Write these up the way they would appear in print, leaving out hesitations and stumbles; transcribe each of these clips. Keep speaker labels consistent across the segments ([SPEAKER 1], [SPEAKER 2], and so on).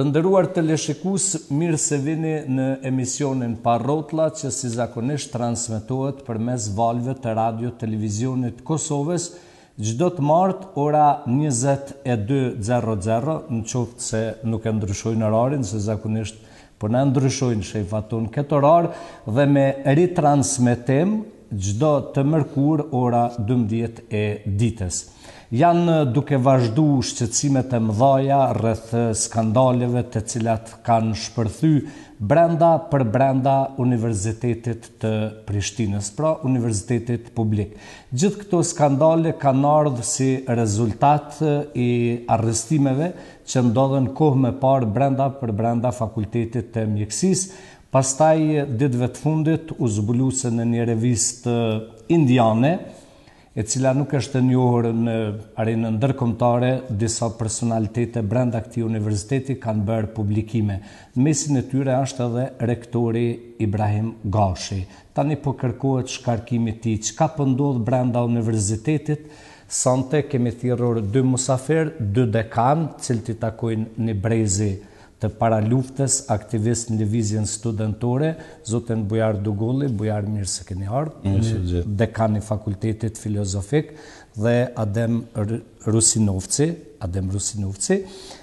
[SPEAKER 1] Të nderuar teleshikues, mirë se vini në emisionin Pa Rrotlla që si zakonisht transmetohet përmes valëve të Radio Televizionit të Kosovës çdo të martë ora 22:00, në qoftë se nuk e ndryshojnë orarin, se zakonisht po na ndryshojnë shefat tonë këtë orar dhe me ritransmetim çdo të mërkurë ora 12 e ditës. Janë duke vazhdu shqetësimet e mëdhaja rreth skandaleve të cilat kanë shpërthy brenda për brenda Universitetit të Prishtinës, pra Universitetit Publik. Gjithë këto skandale kanë ardhë si rezultat i arrestimeve që ndodhën kohë më parë brenda për brenda Fakultetit të Mjekësisë, pastaj ditëve të fundit u zbulu se në një revistë indiane, e cila nuk është e njohur në arenën ndërkombëtare, disa personalitete brenda këtij universiteti kanë bërë publikime. Në mesin e tyre është edhe rektori Ibrahim Gashi. Tani po kërkohet shkarkimi i tij. Çka po ndodh brenda universitetit? Sonte kemi thirrur dy musafirë, dy dekanë, të cilët i takojnë një brezi të paraluftës, aktivist në lëvizjen studentore, zotin Bujar Dugolli, Bujar mirë se keni ardhur, dekan i Fakultetit Filozofik dhe Adem Rusinovci, Adem Rusinovci,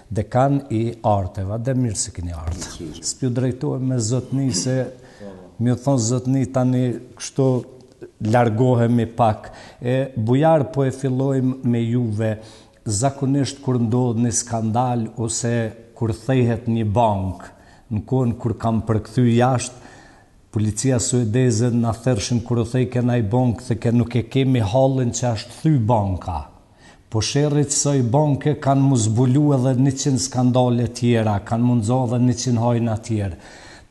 [SPEAKER 1] dekan i Arteve. Adem mirë se keni ardhur. S'pju drejtohem me zotni se me ju thonë zotni tani kështu largohemi pak. E Bujar po e fillojmë me juve. Zakonisht kur ndodh një skandal ose kur thehet një bankë, në kohën kur kam përkthy jashtë, policia suedeze na thërrshin kur u thejke naj bankë thojke nuk e kemi hallin që asht thy banka. Po sherri kësaj banke kanë mu zbulu edhe 100 skandale tjera, kanë mu nxo edhe 100 hajna tjerë.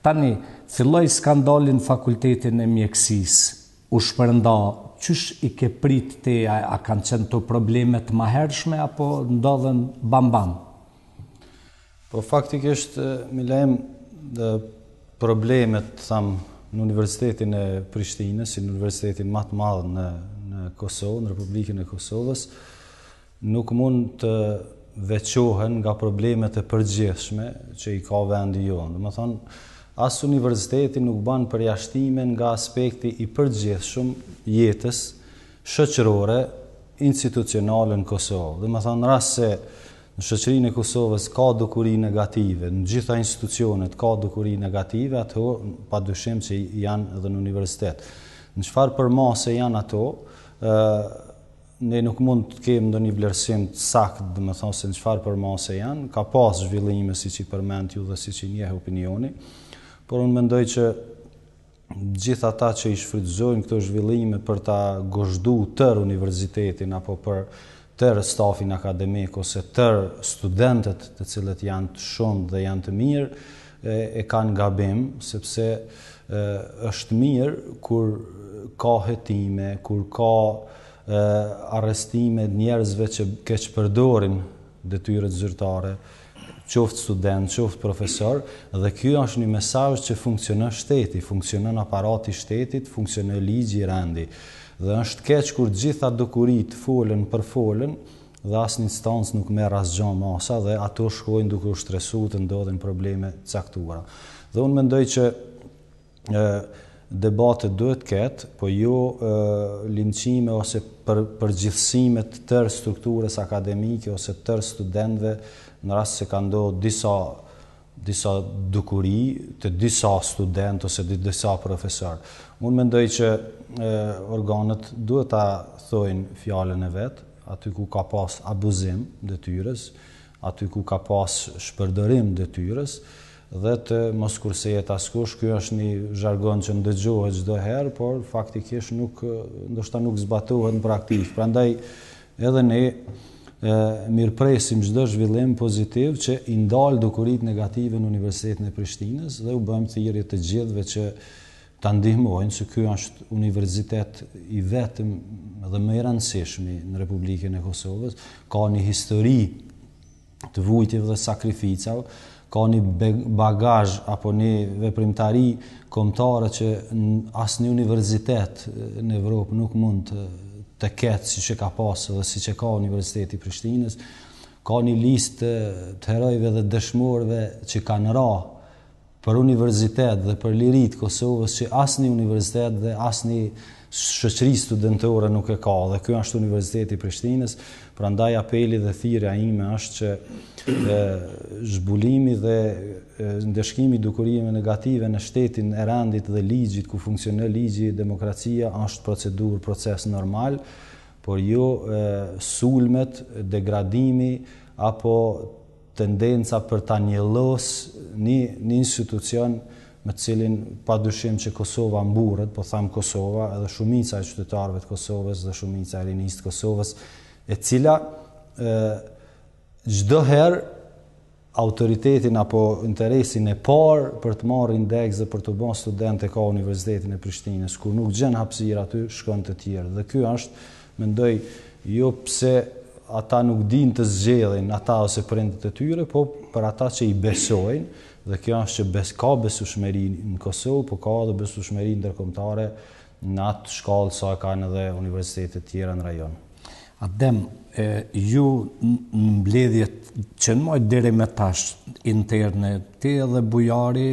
[SPEAKER 1] Tani, filloi skandali në Fakultetin e Mjekësisë. U shpërnda, qysh i ke prit ti, a, a kanë qenë këto probleme të mahershme apo ndodhën bam bam?
[SPEAKER 2] Po faktikisht Milaim problemet tham në Universitetin e Prishtinës, si në universitetin ma të madh në në Kosovë, në Republikën e Kosovës, nuk mund të veçohen nga problemet e përgjithshme që i ka vendi jonë. Domethënë, as universiteti nuk ban përjashtime nga aspekti i përgjithshëm jetës shoqërore institucionale në Kosovë. Domethënë, në rast se në shoqërinë e Kosovës ka dukuri negative, në gjitha institucionet ka dukuri negative, ato pa dyshim që janë edhe në universitet. Në çfarë përmase janë ato, ë Ne nuk mund të kemi ndonjë vlerësim të saktë, domethënë se në çfarë përmase janë, ka pas zhvillime siç i përmend ju dhe siç i njeh opinioni, por unë mendoj që gjithë ata që i shfrytëzojnë këto zhvillime për ta gozhdu tërë universitetin apo për tërë stafin akademik ose tërë studentët të cilët janë të shumtë dhe janë të mirë, e, e kanë gabim, sepse e, është mirë kur ka hetime, kur ka arrestime të njerëzve që keqpërdorin detyrat zyrtare, qoftë student, qoftë profesor, dhe ky është një mesazh që funksionon shteti, funksionon aparati i shtetit, funksionon ligji, rendi. Dhe është keq kur gjitha dukuritë folen përfolen dhe asnjë instancë nuk merr asgjë masa dhe ato shkojnë duke u shtresu të ndodhin probleme të caktuara. Dhe unë mendoj që debate duhet ketë, po jo linçime ose për, përgjithësime të tërë strukturës akademike ose tërë studentëve në rast se ka ndodhur disa disa dukuri të disa studentë ose të disa profesorë. Unë mendoj që e, organet duhet ta thojnë fjalën e vet, aty ku ka pas abuzim detyrës, aty ku ka pas shpërdorim detyrës, dhe të mos kursehet askush, ky është një zhargon që ndëgjohet çdo herë, por faktikisht nuk ndoshta nuk zbatohet në praktikë. Prandaj edhe ne e, mirëpresim çdo zhvillim pozitiv që i ndal dukuritë negative në Universitetin e Prishtinës dhe u bëjmë thirrje të gjithëve që ta ndihmojnë se ky është universitet i vetëm dhe më i rëndësishmi në Republikën e Kosovës, ka një histori të vujtjeve dhe sakrificave, ka një bagazh apo një veprimtari kombëtare që asnjë universitet në Evropë nuk mund të, të ketë siç e ka pasë dhe siç e ka Universiteti i Prishtinës. Ka një listë të herojve dhe dëshmorëve që kanë ra për universitet dhe për liri të Kosovës që asnjë universitet dhe asnjë shoqëri studentore nuk e ka dhe ky është Universiteti i Prishtinës, prandaj apeli dhe thirrja ime është që e, zbulimi dhe ndëshkimi i dukurive negative në shtetin e rendit dhe ligjit ku funksionon ligji, demokracia është procedurë, proces normal, por jo e, sulmet, degradimi apo tendenca për ta njollos një një institucion me të cilin pa dyshim që Kosova mburret, po them Kosova, edhe shumica e qytetarëve të Kosovës dhe shumica e rinisë të Kosovës, e cila çdo herë autoritetin apo interesin e parë për të marrë indeks dhe për t'u bërë student e ka Universitetin e Prishtinës. Kur nuk gjen hapësirë aty, shkon te tjerë. Dhe ky është, mendoj, jo pse ata nuk dinë të zgjedhin ata ose prindët e tyre, po për ata që i besojnë, dhe kjo është që bes, ka besueshmëri në Kosovë, po ka edhe besueshmëri ndërkombëtare në atë shkallë sa kanë edhe universitetet tjera në rajon.
[SPEAKER 1] Adem, e, ju në mbledhjet që janë majt deri me tash interne, ti edhe Bujari,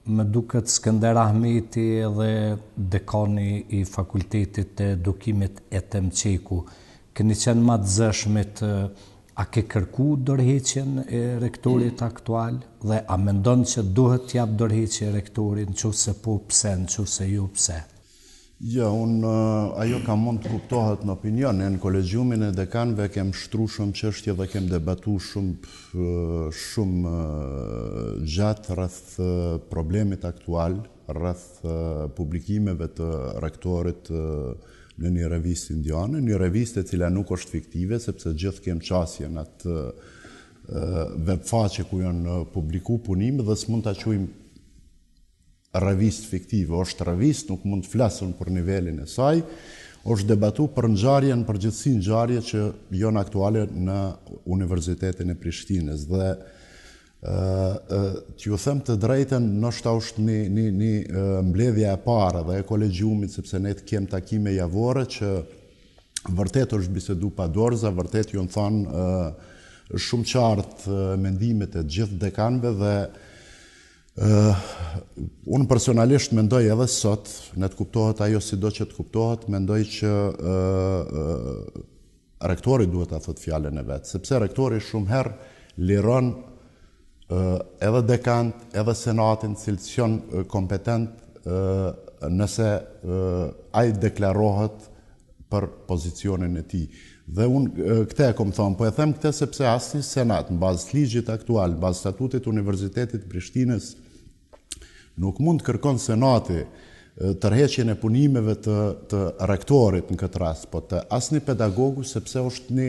[SPEAKER 1] Më duket Skënder Ahmeti edhe dekani i Fakultetit të Edukimit Etem Çeku, keni qenë ma të zëshmit, a ke kërku dorëheqjen e rektorit aktual dhe a mendon që duhet të japë dorëheqje rektori, në qoftë se po pse, në qoftë se jo pse?
[SPEAKER 3] Jo, unë, ajo ka mund të kuptohet në opinion. Ne në kolegjiumin e dekanëve kem shtru shumë çështje dhe kem debatu shumë shumë gjatë rreth problemit aktual, rreth publikimeve të rektorit në një revistë indiane, një revistë e cila nuk është fiktive, sepse gjithë kem qasje në atë webfaqe ku janë publiku punime dhe s'mund ta quajmë revistë fiktive, është revistë, nuk mund të flas unë për nivelin e saj, është debatu për ngjarje, në përgjithësi ngjarje që janë aktuale në Universitetin e Prishtinës dhe t'ju them të drejtën, ndoshta është një, një, një mbledhja e parë dhe e kolegjiumit, sepse ne të kem takime javore që vërtet është bisedu pa dorëza, vërtet janë thanë shumë qartë mendimet e gjithë dekanëve dhe Unë personalisht mendoj edhe sot, le të kuptohet ajo sido që të kuptohet, mendoj që rektori duhet ta thotë fjalën e vet, sepse rektori shumë herë liron edhe dekanët, edhe senatin, të cilët s'janë kompetent nëse ai deklarohet për pozicionin e tij. Dhe unë këtë e kom thonë, po e them këtë sepse asnjë senat, në bazë të ligjit aktual, në bazë statutit Universitetit të Prishtinës, nuk mund të kërkon senati tërheqjen e punimeve të, të rektorit në këtë rast, po të asnjë pedagogu, sepse është një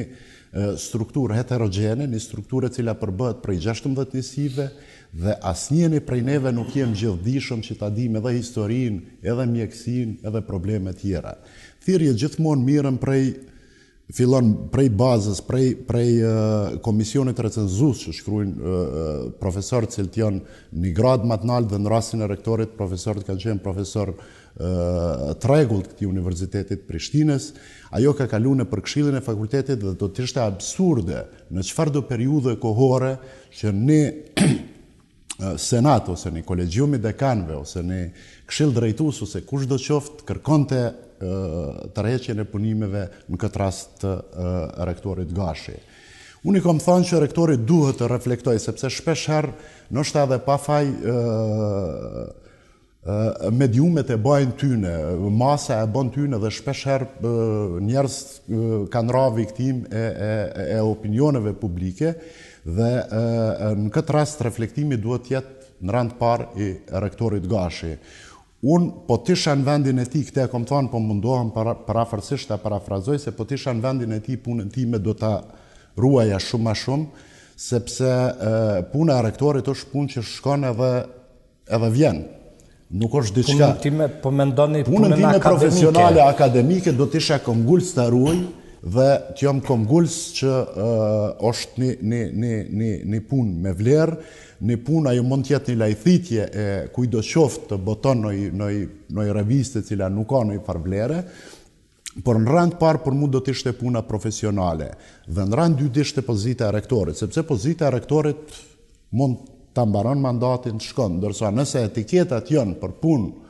[SPEAKER 3] strukturë heterogjene, një strukturë e cila përbëhet prej 16 njësive dhe asnjëni prej neve nuk jem gjithëdijshëm që ta dimë edhe historinë, edhe mjekësinë, edhe probleme tjera. Thirrje gjithmonë mirren prej fillon prej bazës, prej prej komisionit recenzues që shkruajnë profesorë të cilët janë një gradë më të lartë dhe në rastin e rektorit profesorët kanë qenë profesor të rregullt këtij Universitetit të Prishtinës, ajo ka kalu nëpër këshillin e fakultetit dhe do të ishte absurde në çfarëdo periudhe kohore që ne senat ose një kolegjium i dekanëve ose një këshill drejtues ose kushdo qoftë kërkonte tërheqjen e punimeve në këtë rast të rektorit Gashi. Unë i kom thënë që rektori duhet të reflektojë sepse shpesh herë ndoshta edhe pa faj mediumet e bajnë tyne, masa e bën tyne dhe shpesh herë njerëz kanë ra viktimë e, e, e opinioneve publike dhe në këtë rast reflektimi duhet të jetë në rend të parë i rektorit Gashi. Unë po t'isha në vendin e tij, këtë e kom thonë, po mundohem para, parafërsisht ta parafrazoj, se po t'isha në vendin e tij, punën time do ta ruaja shumë ma shumë, sepse puna e rektorit është punë që shkon edhe Edhe vjen. Nuk është
[SPEAKER 1] diçka. Punën time, po mendoni
[SPEAKER 3] punën, punën time profesionale akademike do të isha këmbëngulës ta ruaj dhe të jam këmbëngulës që uh, është një një një një një punë me vlerë, një punë ajo mund të jetë një lajthitje e kujtdo qoftë të boton në në në revistë e cila nuk ka ndonjë farë vlere. Por në rend parë për mu do të ishte puna profesionale dhe në rend dytë ishte pozita e rektorit, sepse pozita e rektorit mund ta mbaron mandatin, shkon, ndërsa nëse etiketat janë për punë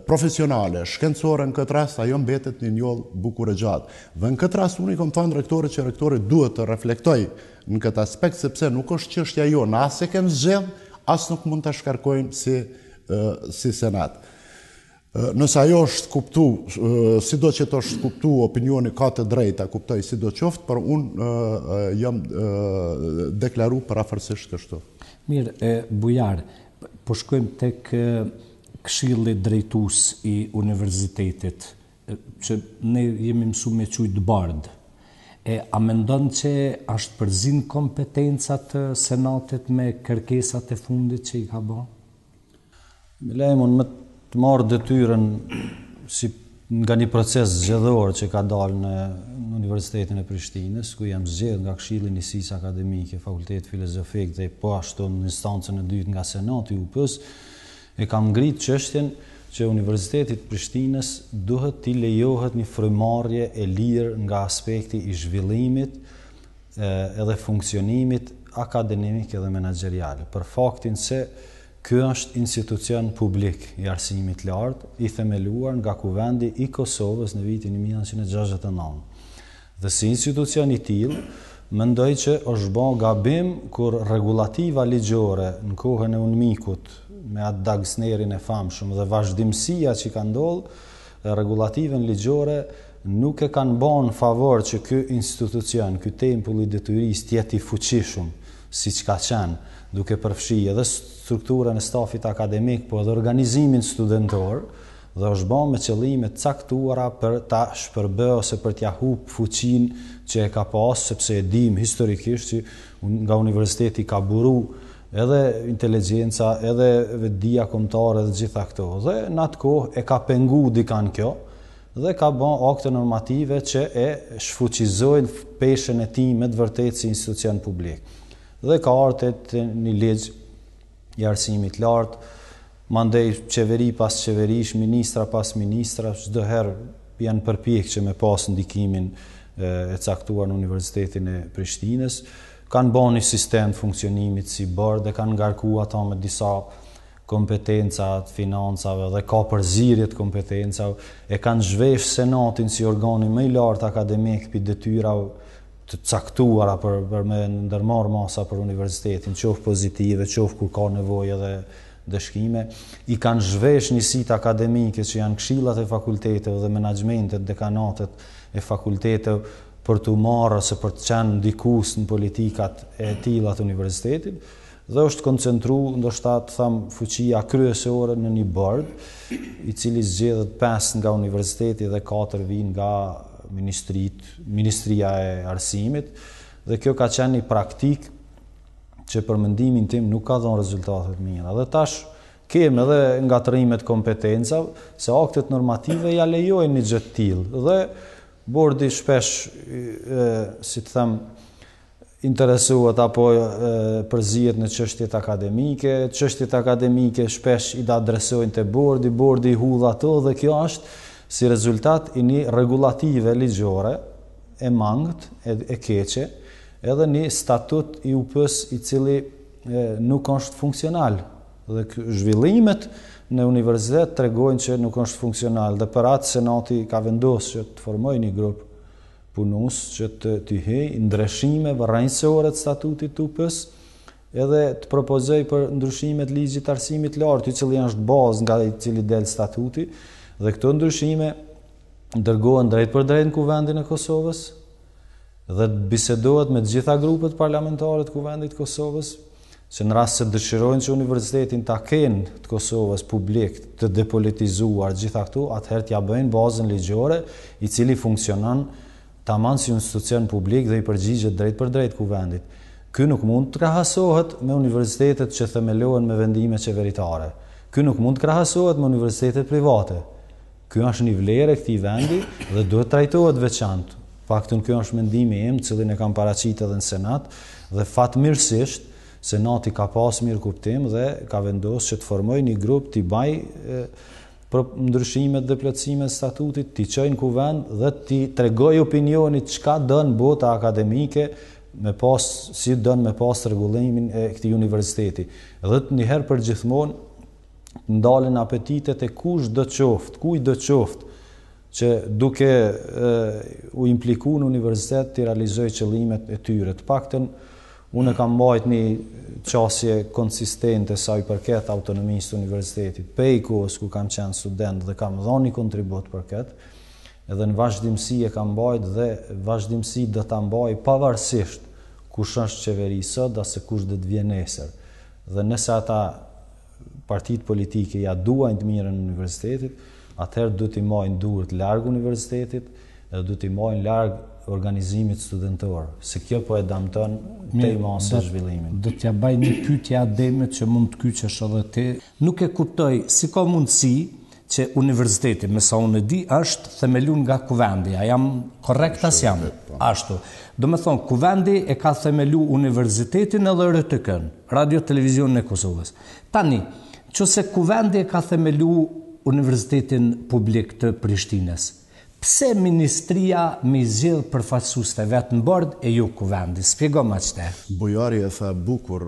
[SPEAKER 3] profesionale, shkencore në këtë rast, ajo mbetet një njollë bukur e gjatë. Dhe në këtë rast unë i kom thënë rektorit që rektori duhet të reflektojë në këtë aspekt, sepse nuk është çështja jonë, as e kem zgjedh, as nuk mund ta shkarkojmë si, si senat. Nëse ajo është kuptu, sido që të është kuptu, opinioni ka të drejtë ta kuptojë sido qoftë, por unë jam deklaru përafërsisht kështu.
[SPEAKER 1] Mirë, e, Bujar, po shkojmë tek Këshilli Drejtues i Universitetit, që ne jemi mësu me qujtë bord. E a mendon që asht përzin kompetencat e Senatit me kërkesat e fundit që i ka
[SPEAKER 2] ba? Milaim, unë me të marrë detyrën si nga një proces zgjedhor që ka dalë në, në Universitetin e Prishtinës, ku jam zgjedh nga Këshilli i Njësisë Akademike, Fakultetit Filozofik dhe po ashtu në instancën e dytë nga Senati i UP-së, E kam ngrit çështjen që Universitetit të Prishtinës duhet t'i lejohet një frymëmarrje e lirë nga aspekti i zhvillimit edhe funksionimit akademik edhe menaxherial, për faktin se ky është institucion publik i arsimit të lartë, i themeluar nga Kuvendi i Kosovës në vitin 1969. Dhe si institucion i tillë, mendoj që është ba gabim kur rregullativa ligjore në kohën e UNMIK-ut me atë Dagsnerin e famshëm dhe vazhdimësia që ka ndodhë, rregullativën ligjore nuk e kanë ba në favor që ky institucion, ky tempull i diturisë të jetë i fuqishëm, siç ka qenë, duke përfshi edhe strukturën e stafit akademik, po edhe organizimin studentor, dhe është ba me qëllime të caktuara për ta shpërbë ose për t'ia hup fuqinë që e ka pas, sepse e dimë historikisht që nga universiteti ka buru edhe inteligjenca, edhe vetëdija kombëtare dhe gjitha këto. Dhe në atë kohë e ka pengu dikan kjo dhe ka ba akte normative që e shfuqizojnë peshën e tij me të vërtetë si institucion publik. Dhe ka ardhë te një ligj i arsimit të lartë, mandej qeveri pas qeverish, ministra pas ministrash, çdo herë janë përpjekë që me pas ndikimin e caktuar në Universitetin e Prishtinës, kanë ba një sistem të funksionimit si bord dhe kanë ngarku ata me disa kompetenca të financave dhe ka përzierje të kompetencave, e kanë zhvesh senatin si organi më i lartë akademik pi detyrave të caktuara për për me ndërmarrë masa për universitetin, qoftë pozitive, qoftë kur ka nevojë edhe ndëshkime, i kanë zhvesh njësitë akademike që janë këshillat e fakulteteve dhe menaxhmentet, dekanatet e fakulteteve për t'u marrë ose për të qenë ndikues në politikat e tilla të universitetit dhe është koncentru ndoshta të them fuqia kryesore në një bord i cili zgjedhet 5 nga universiteti dhe 4 vijnë nga ministrit, Ministria e Arsimit dhe kjo ka qenë një praktikë që për mendimin tim nuk ka dhënë rezultate të mira. Dhe tash kemi edhe ngatërrime të kompetencave, se aktet normative ja lejojnë një gjë të tillë dhe bordi shpesh e, si të them interesohet apo përzihet në çështjet akademike, çështjet akademike shpesh i adresojnë te bordi, bordi i hudh ato dhe kjo është si rezultat i një rregullative ligjore e mangët, e, e keqe, edhe një statut i UP-s i cili e, nuk është funksional. Dhe zhvillimet në universitet tregojnë që nuk është funksional dhe për atë Senati ka vendosur që të formojë një grup punues që të t'i hyjë ndryshimeve rrënjësore të statutit të UP-së, edhe të propozojë për ndryshime të ligjit të arsimit të lartë, i cili është bazë nga i cili del statuti, dhe këto ndryshime dërgohen drejtpërdrejt në Kuvendin e Kosovës dhe të bisedohet me të gjitha grupet parlamentare të Kuvendit të Kosovës, që në rast se dëshirojnë që universitetin ta kenë të Kosovës publik, të depolitizuar gjitha këto, atëherë t'ia bëjnë bazën ligjore, i cili funksionon taman si institucion publik dhe i përgjigjet drejtpërdrejt Kuvendit. Ky nuk mund të krahasohet me universitetet që themelohen me vendime qeveritare. Ky nuk mund të krahasohet me universitetet private. Ky është një vlerë e këtij vendi dhe duhet trajtohet veçantë. Paktën ky është mendimi im, të cilin e kam paraqitë edhe në Senat dhe fatmirësisht Senati ka pas mirëkuptim dhe ka vendosë që të formojë një grup t'i bajë. Për ndryshimet dhe plotësimet e statutit, t'i çojë në kuvend dhe t'i tregojë opinionit çka don bota akademike me pas, si don me pas rregullimin e këtij universiteti. Dhe të njëherë për gjithmonë të ndalen apetitet e kushdo qoftë, kujtdo qoftë, që duke e, u impliku në universitet t'i realizojë qëllimet e tyre. Të paktën Unë e kam mbajt një qasje konsistente sa i përket autonomisë të universitetit, pej kohës kur kam qenë student dhe kam dhënë një kontribut për këtë, edhe në vazhdimësi e kam mbajt dhe vazhdimësi do ta mbaj pavarësisht kush është qeveri sot ose kush do të vjen nesër. Dhe nëse ata partitë politike ja duajnë të mirën universitetit, atëherë duhet t'i majnë duart larg universitetit edhe duhet t'i majnë larg organizimit studentor, se kjo po e damton tej mase zhvillimin.
[SPEAKER 1] Do t'ja baj një pyetje Ademit që mund të kyçesh edhe ti. Nuk e kuptoj si ka mundësi që universiteti, me sa unë e di, është themelu nga kuvendi. A jam korrekt a s'jam? Po. Ashtu. Domethonë, kuvendi e ka themelu universitetin edhe RTK-n, Radio Televizionin e Kosovës. Tani, qëse kuvendi e ka themelu Universitetin Publik të Prishtinës, pse ministria me i zgjedh përfaqësuesit e vet në bord e jo kuvendi? Spjegoma qëte.
[SPEAKER 3] Bujari e tha bukur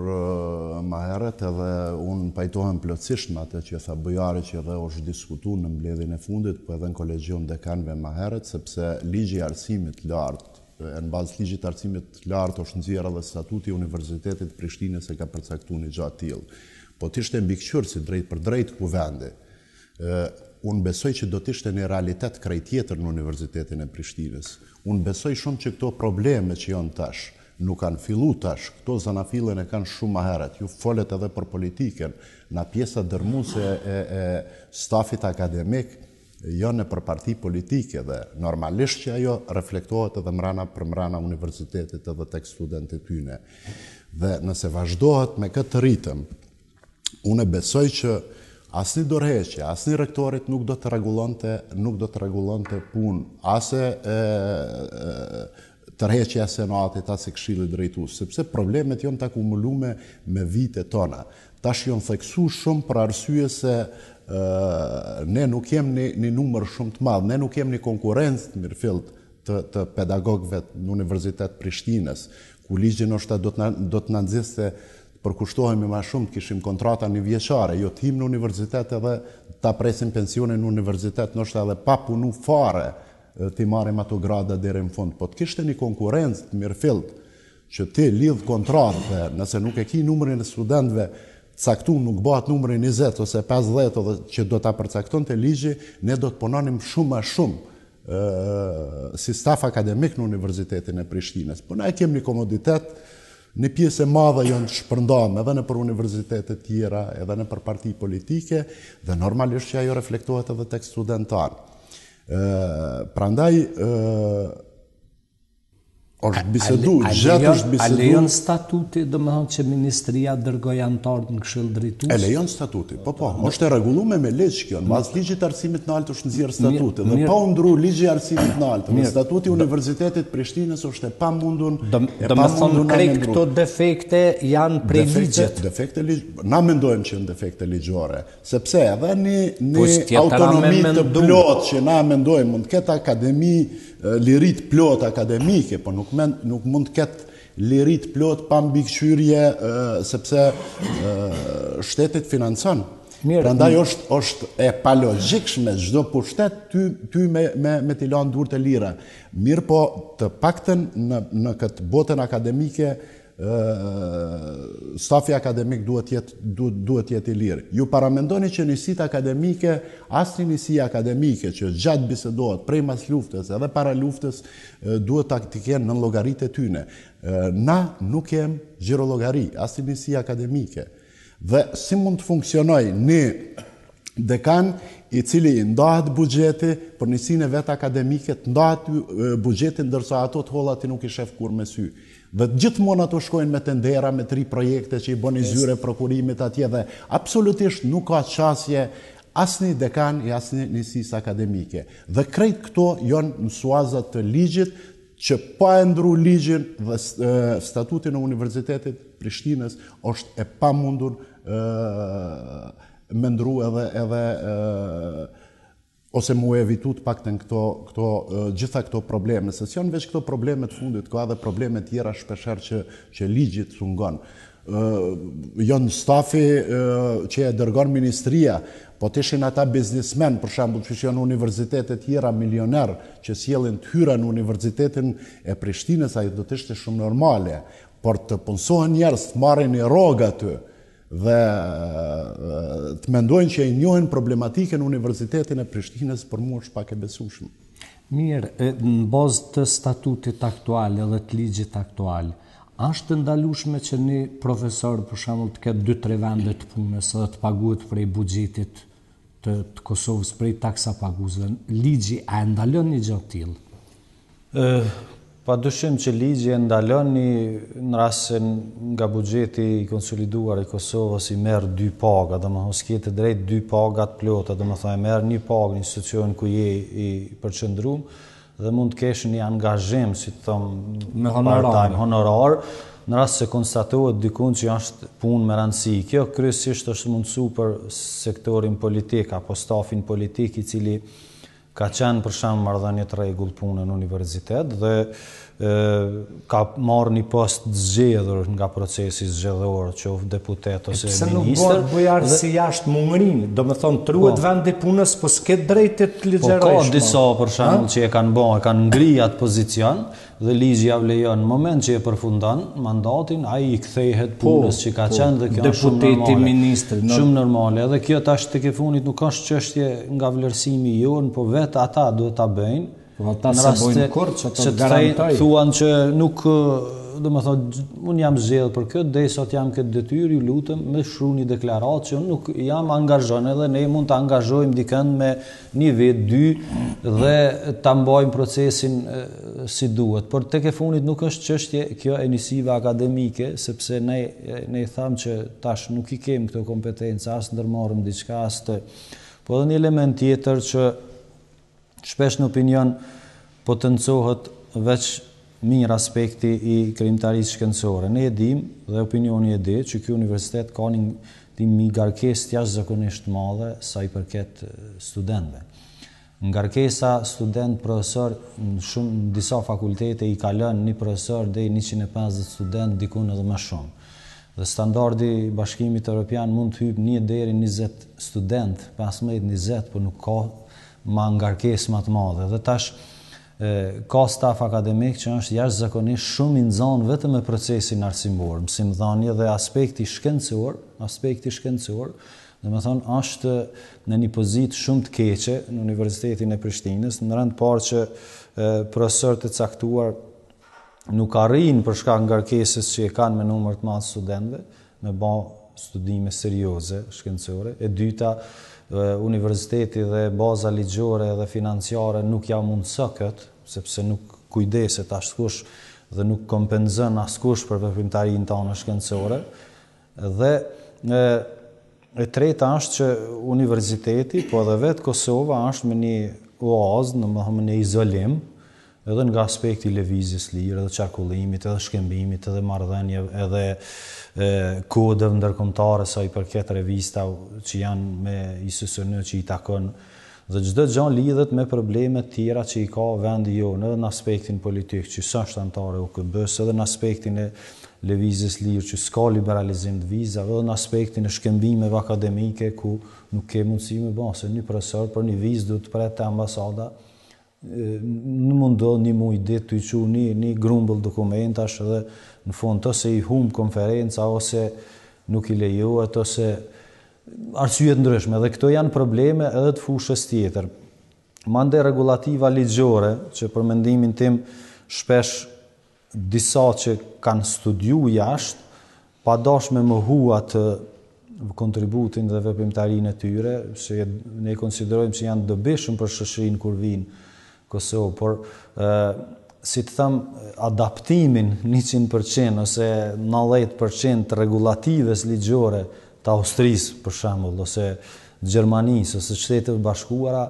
[SPEAKER 3] ma herët edhe unë pajtohem plotësisht me atë që e tha Bujari që edhe është diskutu në mbledhjen e fundit, po edhe në kolegjium dekanëve ma herët, sepse ligji i arsimit të lartë E në bazë të ligjit të arsimit të lartë është nxjerrë edhe statuti i Universitetit të Prishtinës e ka përcaktuar një gja të tillë. Po të ishte mbikëqyrësi drejtpërdrejt Kuvendi, ë unë besoj që do të ishte një realitet krejt tjetër në Universitetin e Prishtinës. Unë besoj shumë që këto probleme që janë tash, nuk kanë fillu tash, këto zanafillën e kanë shumë ma herët. Ju folët edhe për politikën, na pjesa dërrmuese e, e stafit akademik janë nëpër parti politike dhe normalisht që ajo reflektohet edhe mrena për mrena universitetit edhe tek studentët e tyne. Dhe nëse vazhdohet me këtë ritëm, unë besoj që asnjë dorëheqje, asnjë rektorit nuk do të rregullonte, nuk do të rregullonte punë, as e, e, tërheqja e senatit, as e këshillit drejtues, sepse problemet janë të akumulume me vite tona. Tash janë theksu shumë për arsye se ne nuk jem një, një numër shumë të madh, ne nuk jem një konkurrencë të mirëfillt të, të pedagogëve në Universitet Prishtinës, ku ligji ndoshta do të na, do të na nxiste të përkushtohemi ma shumë, të kishim kontrata njëvjeçare, jo të him në universitet edhe ta presim pensionin në universitet, ndoshta edhe pa punu fare, t'i marrim ato grada deri në fund, po të kishte një konkurrencë të mirëfillt, që ti lidh kontratë dhe nëse nuk e ki numrin e studentëve caktu nuk bëhet numri 20 ose 50 edhe që do ta përcaktonte ligji, ne do të punonim shumë ma shumë si staf akademik në Universitetin e Prishtinës. Po na e kem një komoditet, një pjesë e madhe janë të shpërndame edhe nëpër universitete tjera, edhe nëpër parti politike, dhe normalisht që ajo reflektohet edhe tek studentët tanë. Prandaj, është bisedu, gjatë është bisedu.
[SPEAKER 1] A lejon statuti, domethonë që ministria dërgoj anëtarët në këshill drejtues?
[SPEAKER 3] E lejon statuti, po po, është e rregullume me ligj kjo, në bazë ligjit arsimit të naltë është nxjerrë statuti, dhe pa u ndru ligji i arsimit të naltë, dhe statuti i Universitetit Prishtinës është e pamundun,
[SPEAKER 1] e pamundun na krejt këto defekte janë prej ligjit.
[SPEAKER 3] Defekte ligj, na mendojmë që janë defekte ligjore, Sepse edhe një, një po, autonomi të plotë që na mendojmë, mund të ketë akademi, liri të plotë akademike, po nuk, mend, nuk mund të ketë liri të plotë pa mbikëqyrje, sepse shteti t'financon. Mirë, Prandaj është është e palogjikshme çdo pushtet ty ty me me me t'i lanë duart e lira. Mirëpo të paktën në në këtë botën akademike stafi akademik duhet të jetë duhet duhet të jetë i lirë. Ju paramendoni që njësitë akademike, asnjë njësi akademike që gjatë bisedohet prej mas luftës edhe para luftës duhet ta t'i kenë në llogaritë e tyne. Na nuk kem xhirollogari, asnjë njësi akademike. Dhe si mund të funksionojë një dekan i cili i ndahet buxheti për njësinë e vet akademike, të ndahet buxheti ndërsa ato të holla ti nuk i shef kurrë me sy. Dhe gjithmonë ato shkojnë me tendera, me tri projekte që i bën një zyre prokurimit atje dhe absolutisht nuk ka qasje asnjë dekan i asnjë njësisë akademike. Dhe krejt këto janë në suaza të ligjit që pa e ndru ligjin dhe statutin e Universitetit Prishtinës është e pamundur. me ndru edhe edhe ose mu evitu të paktën këto këto gjitha këto probleme, se s'janë veç këto probleme të fundit, ka edhe probleme tjera shpeshherë që që ligji të cungon. Ë janë stafi që e dërgon ministria, po të ishin ata biznismen, për shembull, që janë universitete tjera milioner që sjellin të hyra në Universitetin e Prishtinës, ajo do të ishte shumë normale, por të punësohen njerëz të marrin një rrogë aty, dhe të mendojnë që e njohin problematikën në Universitetin e Prishtinës, për mua është pak e besueshme.
[SPEAKER 1] Mirë, në bazë të statutit aktual edhe të ligjit aktual, a është e ndalueshme që një profesor për shembull të ketë 2-3 vende të punës edhe të paguhet prej buxhetit të, të Kosovës prej taksapaguesve? Ligji a e ndalon një gjë të tillë?
[SPEAKER 2] Pa dyshim që ligji e ndalon një në rast se nga buxheti i konsoliduar i Kosovës i merr dy paga, domethënë s'ke të drejtë dy paga të plota, domethënë e merr një pagë në institucion ku je i përqendrum dhe mund të kesh një angazhim, si të them,
[SPEAKER 1] me honorar,
[SPEAKER 2] part-time, honorar, në rast se konstatohet dikun që është punë me rëndësi. Kjo kryesisht është mundësu për sektorin politik apo stafin politik i cili Ka qenë për shembull marrëdhënie të rregullt pune në universitet dhe e, ka marrë një post të zgjedhur nga procesi zgjedhor, qoftë deputet ose
[SPEAKER 1] ministër.
[SPEAKER 2] Pse
[SPEAKER 1] nuk bëhet bujar dhe... si jashtë me ngri, domethënë të ruhet po, vendi punës, po s'ke drejtë të
[SPEAKER 2] ligjërosh. Po ka disa për shembull që e kanë bë, e kanë ngri atë pozicion, Dhe ligji ja lejon në moment që e përfundon mandatin, ai i kthehet po, punës që ka po, qenë dhe kjo është shumë normale.
[SPEAKER 1] Deputeti, ministri,
[SPEAKER 2] në... Shumë normale. Edhe kjo tash tek e fundit nuk është çështje nga vlerësimi jonë, po vetë ata duhet ta bëjnë.
[SPEAKER 1] Po ata s'e bojnë kurrë që të garantoj.
[SPEAKER 2] Thuan që nuk, domethënë, unë jam zgjedhë për këtë, derisa të jam këtë detyrë, ju lutem, me shkru një deklaratë që unë nuk jam angazhon edhe ne mund të angazhojmë dikënd me një vit, dy, dhe ta mbajmë procesin si duhet. Por tek e fundit nuk është çështje kjo e njësive akademike, sepse ne ne thamë që tash nuk i kemi këto kompetenca, as ndërmarrim diçka, as të. Po edhe një element tjetër që shpesh në opinion potencohet veç mirë aspekti i krijimtarisë shkencore. Ne e dimë dhe opinioni e di që ky universitet ka një mbingarkesë të jashtëzakonisht të madhe sa i përket studentëve. Ngarkesa student profesor në shumë në disa fakultete i kalon një profesor deri 150 student dikun edhe më shumë. Dhe standardi i Bashkimit Evropian mund të hypë një deri 20 student, 15-20, por nuk ka ma ngarkesë ma të madhe. Dhe tash Ka staf akademik që është jashtëzakonisht shumë i nxënë vetëm me procesin arsimor, mësimdhënie dhe aspekti shkencor, aspekti shkencor, domethënë është në një pozitë shumë të keqe në Universitetin e Prishtinës, në rend të parë që profesorët e caktuar nuk arrijnë për shkak ngarkesës që e kanë me numër të madh studentëve, me ba studime serioze shkencore. E dyta, universiteti dhe baza ligjore dhe financiare nuk ja mundëso këtë, sepse nuk kujdeset askush dhe nuk kompenzon askush për veprimtarinë tonë shkencore. Dhe e, e treta është që universiteti, po edhe vetë Kosova është me një oazë, domethënë me një izolim, Edhe nga aspekti i lëvizjes lirë, edhe qarkullimit, edhe shkëmbimit, edhe marrëdhënieve, edhe kodeve ndërkombëtare sa i përket revistave që janë me ISSN që i takon dhe çdo gjë lidhet me probleme të tjera që i ka vendi jonë, edhe në aspektin politik që s'është anëtare e OKB-së, edhe në aspektin e lëvizjes lirë që s'ka liberalizim të vizave, edhe në aspektin e shkëmbimeve akademike ku nuk ke mundësi me ba, se një profesor për një vizë duhet të pret te ambasada Në mund ndodh një muj ditë tu i çu një, një grumbull dokumentash dhe në fund ose i humb konferenca ose nuk i lejohet ose arsye të ndryshme dhe këto janë probleme edhe të fushës tjetër. Mandej rregullativa ligjore që për mendimin tim shpesh disa që kanë studiu jashtë, pa dash me mohu atë kontributin dhe veprimtarinë e tyre, se ne konsiderojmë që janë dobishëm për shoqërinë kur vijnë Kosovë, por ë si të them adaptimin 100% ose 90% të rregullativës ligjore të Austrisë për shembull ose Gjermanisë ose Shteteve të Bashkuara,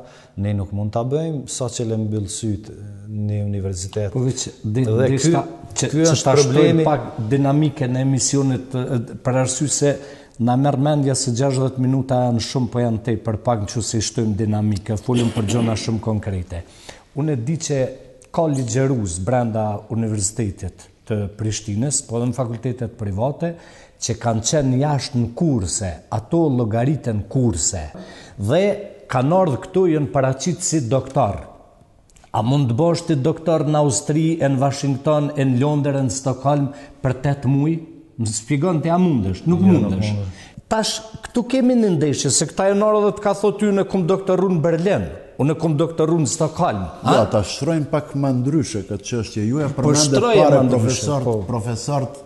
[SPEAKER 2] ne nuk mund ta bëjmë sa që le mbyll sytë në universitet.
[SPEAKER 1] Po veç dhe ky, që, ky është problemi pak dinamikën e emisionit për arsye se Na merr mendja se 60 minuta janë shumë, po janë tepër pak në qoftë se i shtojmë dinamikë, folim për gjona shumë konkrete. Unë e di që ka ligjërues brenda Universitetit të Prishtinës, po edhe në fakultetet private, që kanë qenë jashtë në kurse, ato llogariten kurse, dhe kanë ardhë këtu janë paraqit si doktor. A mund të bësh ti doktor në Austri, e në Washington, e në Londër, e në Stockholm për 8 muaj? Më shpjegon ti a mundesh? Nuk jo, mundesh. Tash këtu kemi një ndeshje, se këta janë ardhë dhe të ka thotë ty unë kum doktoru në Berlin, unë kum doktoru në Stockholm.
[SPEAKER 3] Jo, ta shtrojmë pak më ndryshe këtë çështje. Ju e po përmendët pare profesorët, po. profesorët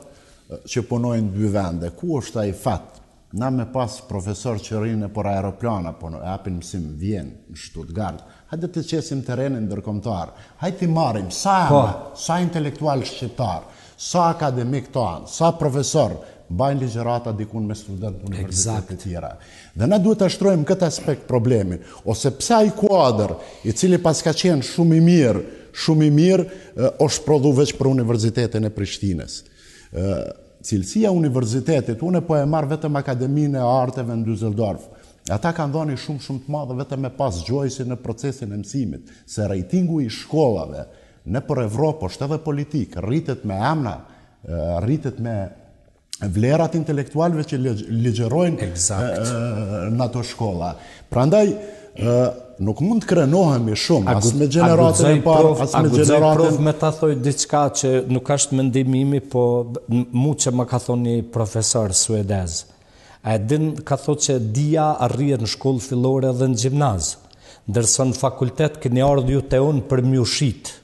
[SPEAKER 3] që punojnë në dy vende. Ku është ai fat? Na me pas profesor që rrinë nëpër aeroplana, po japin mësim në Vjenë, në Stuttgart. Hajde të qesim terrenin ndërkombëtar. Hajde t'i marrim sa po. emra, sa intelektual shqiptar, sa akademik tanë, sa profesor mbajnë ligjërata dikun me student në universitete të tjera. Dhe na duhet ta shtrojmë këtë aspekt problemin, ose pse ai kuadër, i cili paska qenë shumë i mirë, shumë i mirë, është prodhu veç për Universitetin e Prishtinës. Cilësia e universitetit, unë po e marr vetëm Akademinë e Arteve në Düsseldorf. Ata kanë dhënë shumë shumë të madhe vetëm me pas Joyce në procesin e mësimit, se rejtingu i shkollave nëpër Evropë është edhe politik, rritet me emra, rritet me vlerat intelektualëve që ligjërojnë në ato shkolla. Prandaj nuk mund të krenohemi shumë, as me gjeneratën e parë, as me gjeneratën...
[SPEAKER 1] Prof, me ta thoj diçka që nuk është mendimi im, po mu që më ka thonë një profesor suedez. A e din, ka thotë që dija arrihet në shkollë fillore dhe në gjimnaz, ndërsa në fakultet keni ardhë ju te unë për m'ju shit.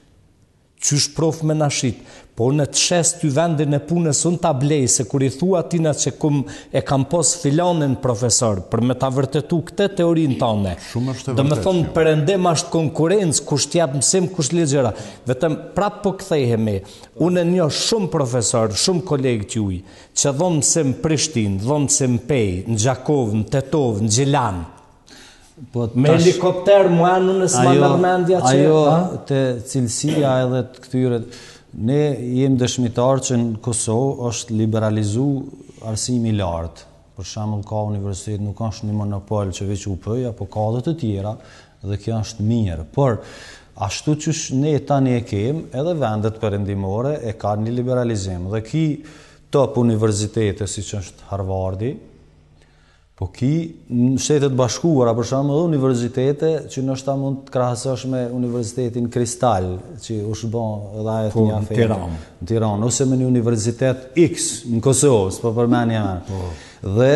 [SPEAKER 1] Qysh prof me na shit? Po unë të shes ty vendin e punës unë ta blej se kur i thua tina që kum e kam pos filanin profesor për me ta vërtetu këtë teorinë tane.
[SPEAKER 3] Shumë është e
[SPEAKER 1] vërtetë. Domethonë në perëndim është konkurrencë kush t'jep mësim kush ligjëra. Vetëm prap po kthehemi. Unë njoh shumë profesor, shumë kolegë t'juj që dhonë mësim Prishtinë, dhonë mësim Pejë, në Gjakovë, në Tetovë, në Gjilan. Po me helikopter mua unë s'ma merr mendja
[SPEAKER 2] që ajo te cilësia edhe të këtyre ne jemi dëshmitar që në Kosovë është liberalizu arsimi i lartë. Për shembull ka universitet, nuk është një monopol që veç UP-ja, po ka edhe të tjera dhe kjo është mirë. Por ashtu qysh ne tani e kem, edhe vendet perëndimore e kanë një liberalizim dhe ki top universitete siç është Harvardi, Po ki në Shtetet e Bashkuara, për shembull, edhe universitete që ndoshta mund të krahasosh me Universitetin Kristal, që është bë edhe ajo
[SPEAKER 1] po, një aferë. Në
[SPEAKER 2] Tiranë. Në Tiranë ose me një universitet X në Kosovë, s'po përmend emër. Po. Dhe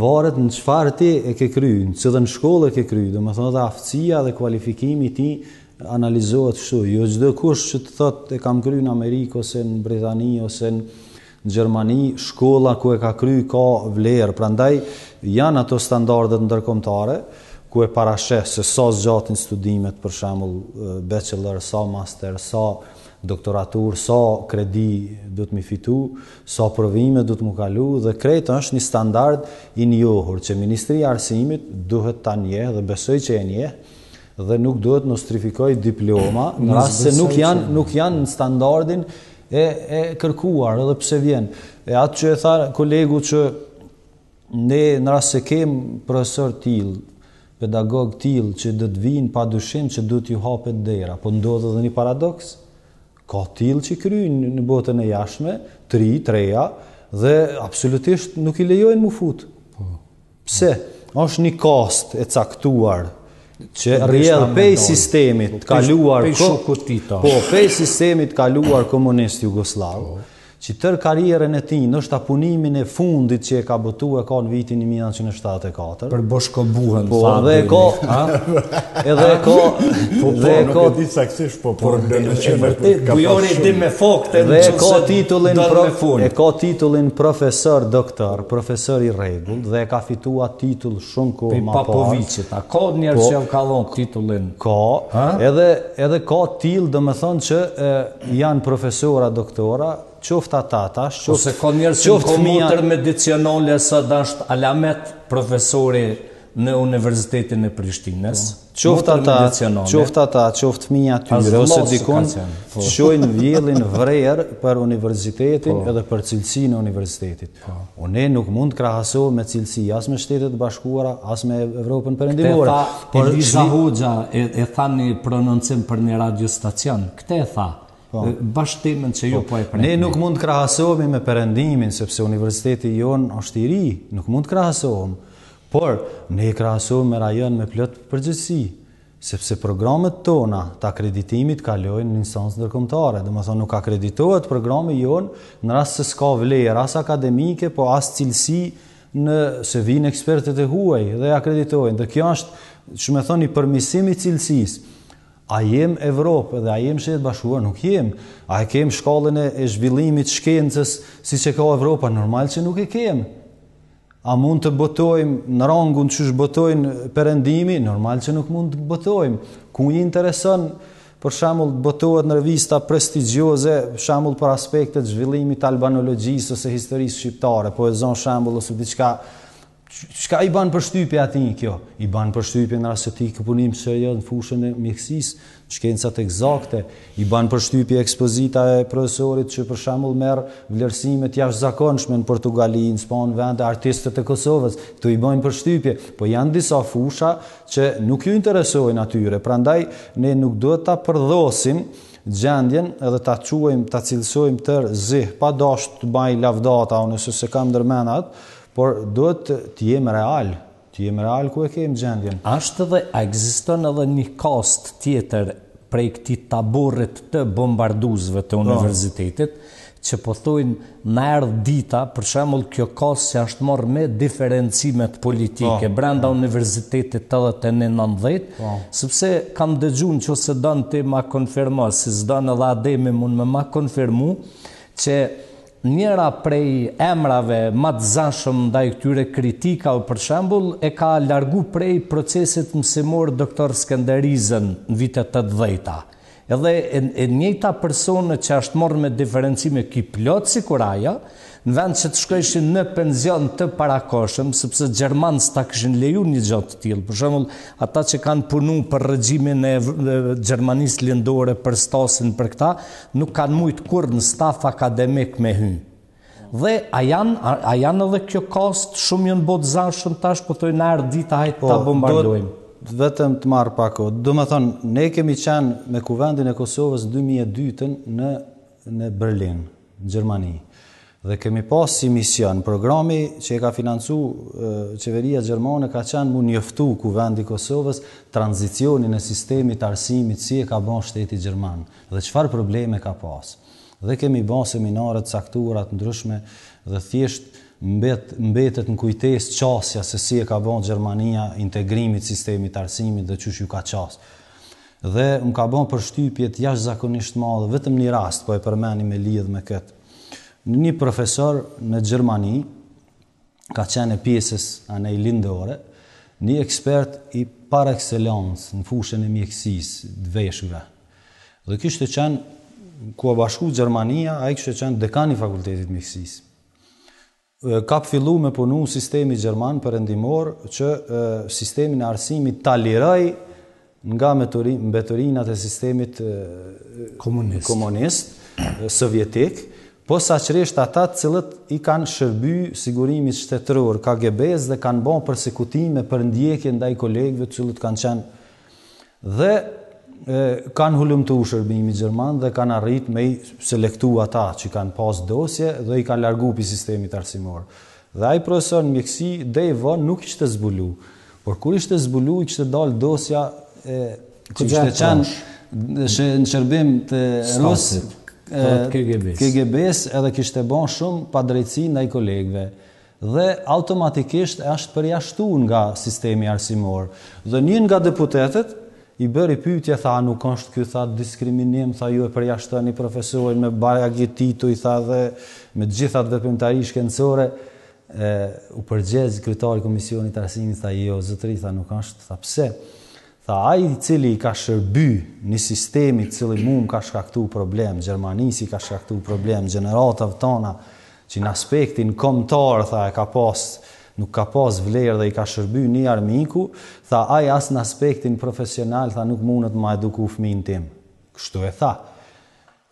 [SPEAKER 2] varet në çfarë ti e ke kry, në cilën shkollë e ke kry, domethënë edhe aftësia dhe kualifikimi i tij analizohet kështu. Jo çdokush që të thotë e kam kry në Amerikë ose në Britani ose në Në Gjermani shkolla ku e ka kry ka vlerë, prandaj janë ato standardet ndërkombëtare ku e parasheh se sa zgjatin studimet, për shembull bachelor, sa master, sa doktoraturë, sa kredi duhet mi fitu, sa provime duhet mu kalu dhe krejt është një standard i njohur që Ministria e Arsimit duhet ta njeh dhe besoj që e njeh dhe nuk duhet nostrifikojë diploma në rast se nuk janë nuk janë në standardin e e kërkuar edhe pse vjen. E atë që e tha kolegu që ne në rast se kem profesor tillë, pedagog tillë që do të vinë pa dyshim që duhet t'ju hapet dera, po ndodh edhe një paradoks. Ka tillë që kryjnë në botën e jashtme, të ri, të reja, dhe absolutisht nuk i lejojnë mu fut. Po. Pse? Është një kastë e caktuar që rrjedh pej sistemit të kaluar
[SPEAKER 1] pej shokut
[SPEAKER 2] Tito. Po, pej sistemit të kaluar komunist jugosllav, po. që tërë karrierën e tij, ndoshta punimin e fundit që e ka botu e ka në vitin 1974.
[SPEAKER 1] Për Boshko Buhën,
[SPEAKER 2] po, dhe e ka, edhe e ka,
[SPEAKER 3] po, dhe e ka, nuk e di saktësisht, po, por
[SPEAKER 1] po, në që vërtet, Bujori di me fakte,
[SPEAKER 2] dhe e ka titullin, pro, e ka titullin profesor doktor, profesor i rregullt dhe e ka fitua titull shumë kohë
[SPEAKER 1] ma parë. Papoviqit, a ka njerëz po, që jau ka dhonë titullin?
[SPEAKER 2] Ka, edhe, edhe ka tillë, domethënë që e, janë profesora, doktora, qoftë ata tash,
[SPEAKER 1] qoftë... Ose ka njerëz që në komutër medicinale sot është alamet profesori. Në Universitetin e Prishtinës.
[SPEAKER 2] Po. Qoftë ata, qoftë ata, qoftë fëmija e tyre ose dikun, po. çojnë vjellin vrer për universitetin po. edhe për cilësinë e universitetit. Po. O ne nuk mund të krahasohem me cilësi as me Shtetet e Bashkuara, as me Evropën Perëndimore.
[SPEAKER 1] Këtë tha Por Eliza Hoxha e, e tha një prononcim për një radiostacion. Këtë e tha. Po. Bash temën që ju po, po e
[SPEAKER 2] prekni. Ne nuk mund të krahasohemi me Perëndimin sepse universiteti jonë është i ri, nuk mund të krahasohem. Por, ne krahasohemi me rajon me plot përgjegjësi, sepse programet tona të akreditimit kalojnë në instancë ndërkombëtare, domethënë nuk akreditohet programi jonë në rast se s'ka vlerë as akademike, po as cilësi në se vijnë ekspertët e huaj dhe akreditojnë. Dhe kjo është, që me thonë, një përmisim i cilësisë. A jem Evropë dhe a jem Shtetet e Bashkuara? Nuk jem. A e kem shkallën e, e zhvillimit shkencës siç e ka Evropa? Normal që nuk e kem. A mund të botojmë në rangun qysh botojnë perëndimi? Normal që nuk mund të botojmë. Ku i intereson, për shembull, të botohet në revista prestigjioze, shembull për aspektet zhvillimit të albanologjisë ose historisë shqiptare, po e zon shembull ose diçka Çka i ban përshtypje atij kjo? I ban përshtypje në rast se ti ke punim serioz në fushën e mjekësisë, shkencat ekzakte, i ban përshtypje ekspozita e profesorit që për shembull merr vlerësime të jashtëzakonshme në Portugali, në Spanjë, vende artistët e Kosovës, këto i bajnë përshtypje, po janë disa fusha që nuk ju interesojnë atyre, prandaj ne nuk duhet ta përdhosim gjendjen edhe ta quajmë, ta cilësojmë tërë zih, pa dashtë të baj lavdata, unë se s'e kam ndërmend atë, Por duhet të jem real, të jem real ku e kem
[SPEAKER 1] gjendjen. Ashtë edhe, a ekziston edhe një kastë tjetër prej këtij taborit të bombarduesve të po. universitetit, që po thojnë na erdh dita, për shembull kjo kastë që është marrë me diferencimet politike po, brenda po. universitetit 81-90, po. sepse kam dëgju në qoftë se don ti ma konfirmo, si s'don edhe Ademi mund me ma konfirmu, që Njëra prej emrave ma të zashëm ndaj këtyre kritikave për shembull e ka largu prej procesit mësimor Doktor Skender Rizën në vitet tetëdhjeta. Edhe e, e njëjta personë që është marrë me diferencime ki plot sikur ajo, në vend që të shkojshin në penzion të parakohshëm, sepse gjermanët s'ta kishin leju një gjë të tillë. Për shembull, ata që kanë punu për regjimin e Gjermanisë Lindore, për Stasin, për këta, Nuk kanë mujt kurrë në staf akademik me hy. Dhe a janë a, a janë edhe kjo kastë shumë janë bo të zashëm tash po thojnë na erdh dita hajt po, ta bombardojmë.
[SPEAKER 2] Vetëm të marr pak kohë. Domethënë, ne kemi qenë me Kuvendin e Kosovës 2002-ën në në Berlin, në Gjermani. Dhe kemi pas si mision, programi që e ka financu qeveria gjermane ka qenë mu njoftu Kuvendi i Kosovës tranzicionin e sistemit të arsimit si e ka ba shteti gjerman dhe çfarë probleme ka pas. Dhe kemi ba seminare të caktuara të ndryshme dhe thjesht mbet, mbetet në kujtesë qasja se si e ka ba Gjermania integrimit sistemit të arsimit dhe qysh ju ka qasë. Dhe më ka ba përshtypje të jashtëzakonisht madhe vetëm një rast po e përmeni me lidh me këtë. Një profesor në Gjermani, ka qenë e pjesës anej lindore, një ekspert i par excellence në fushën e mjekësisë, të veshkve. Dhe kishte qenë, ku u bashku Gjermania, ai kishte qenë dekan i fakultetit mjekësisë. Ka fillu me punu sistemi gjerman perëndimor që sistemin e arsimit ta liroj nga mbeturinat e sistemit komunist, komunist sovjetik, posaçërisht ata të cilët i kanë shërby sigurimit shtetëror, KGB-s dhe kanë ba persekutime përndjekje ndaj kolegëve të cilët kanë qenë Dhe e, kanë hulumtu shërbimi gjerman dhe kanë arrit me i selektu ata që kanë pas dosje dhe i kanë largu pi sistemit arsimor. Dhe ai profesor në mjekësi deri vonë nuk ishte zbulu. Por kur ishte zbulu, i kishte dalë dosja e që kishte qenë në shërbim të
[SPEAKER 1] rus,
[SPEAKER 2] KGB-s edhe kishte ba shumë padrejtësi ndaj kolegëve. dhe automatikisht është përjashtu nga sistemi arsimor. Dhe një nga deputetët i bëri pyetje, tha, nuk është ky tha diskriminim, tha ju e përjashtoni profesorin me bajagi tituj, tha dhe me të gjitha atë veprimtari shkencore, e, u përgjegj kryetari i komisionit të arsimit, tha jo, zotëri, tha nuk është, tha pse? Tha ai i cili i ka shërby një sistemi i cili mu më ka shkaktu problem, Gjermanisë i ka shkaktu problem, gjeneratave tona, që në aspektin kombëtar, tha, e ka pas nuk ka pas vlerë dhe i ka shërby një armiku, tha ai as në aspektin profesional, tha nuk mundet ma eduku fëmijën tim. Kështu e tha.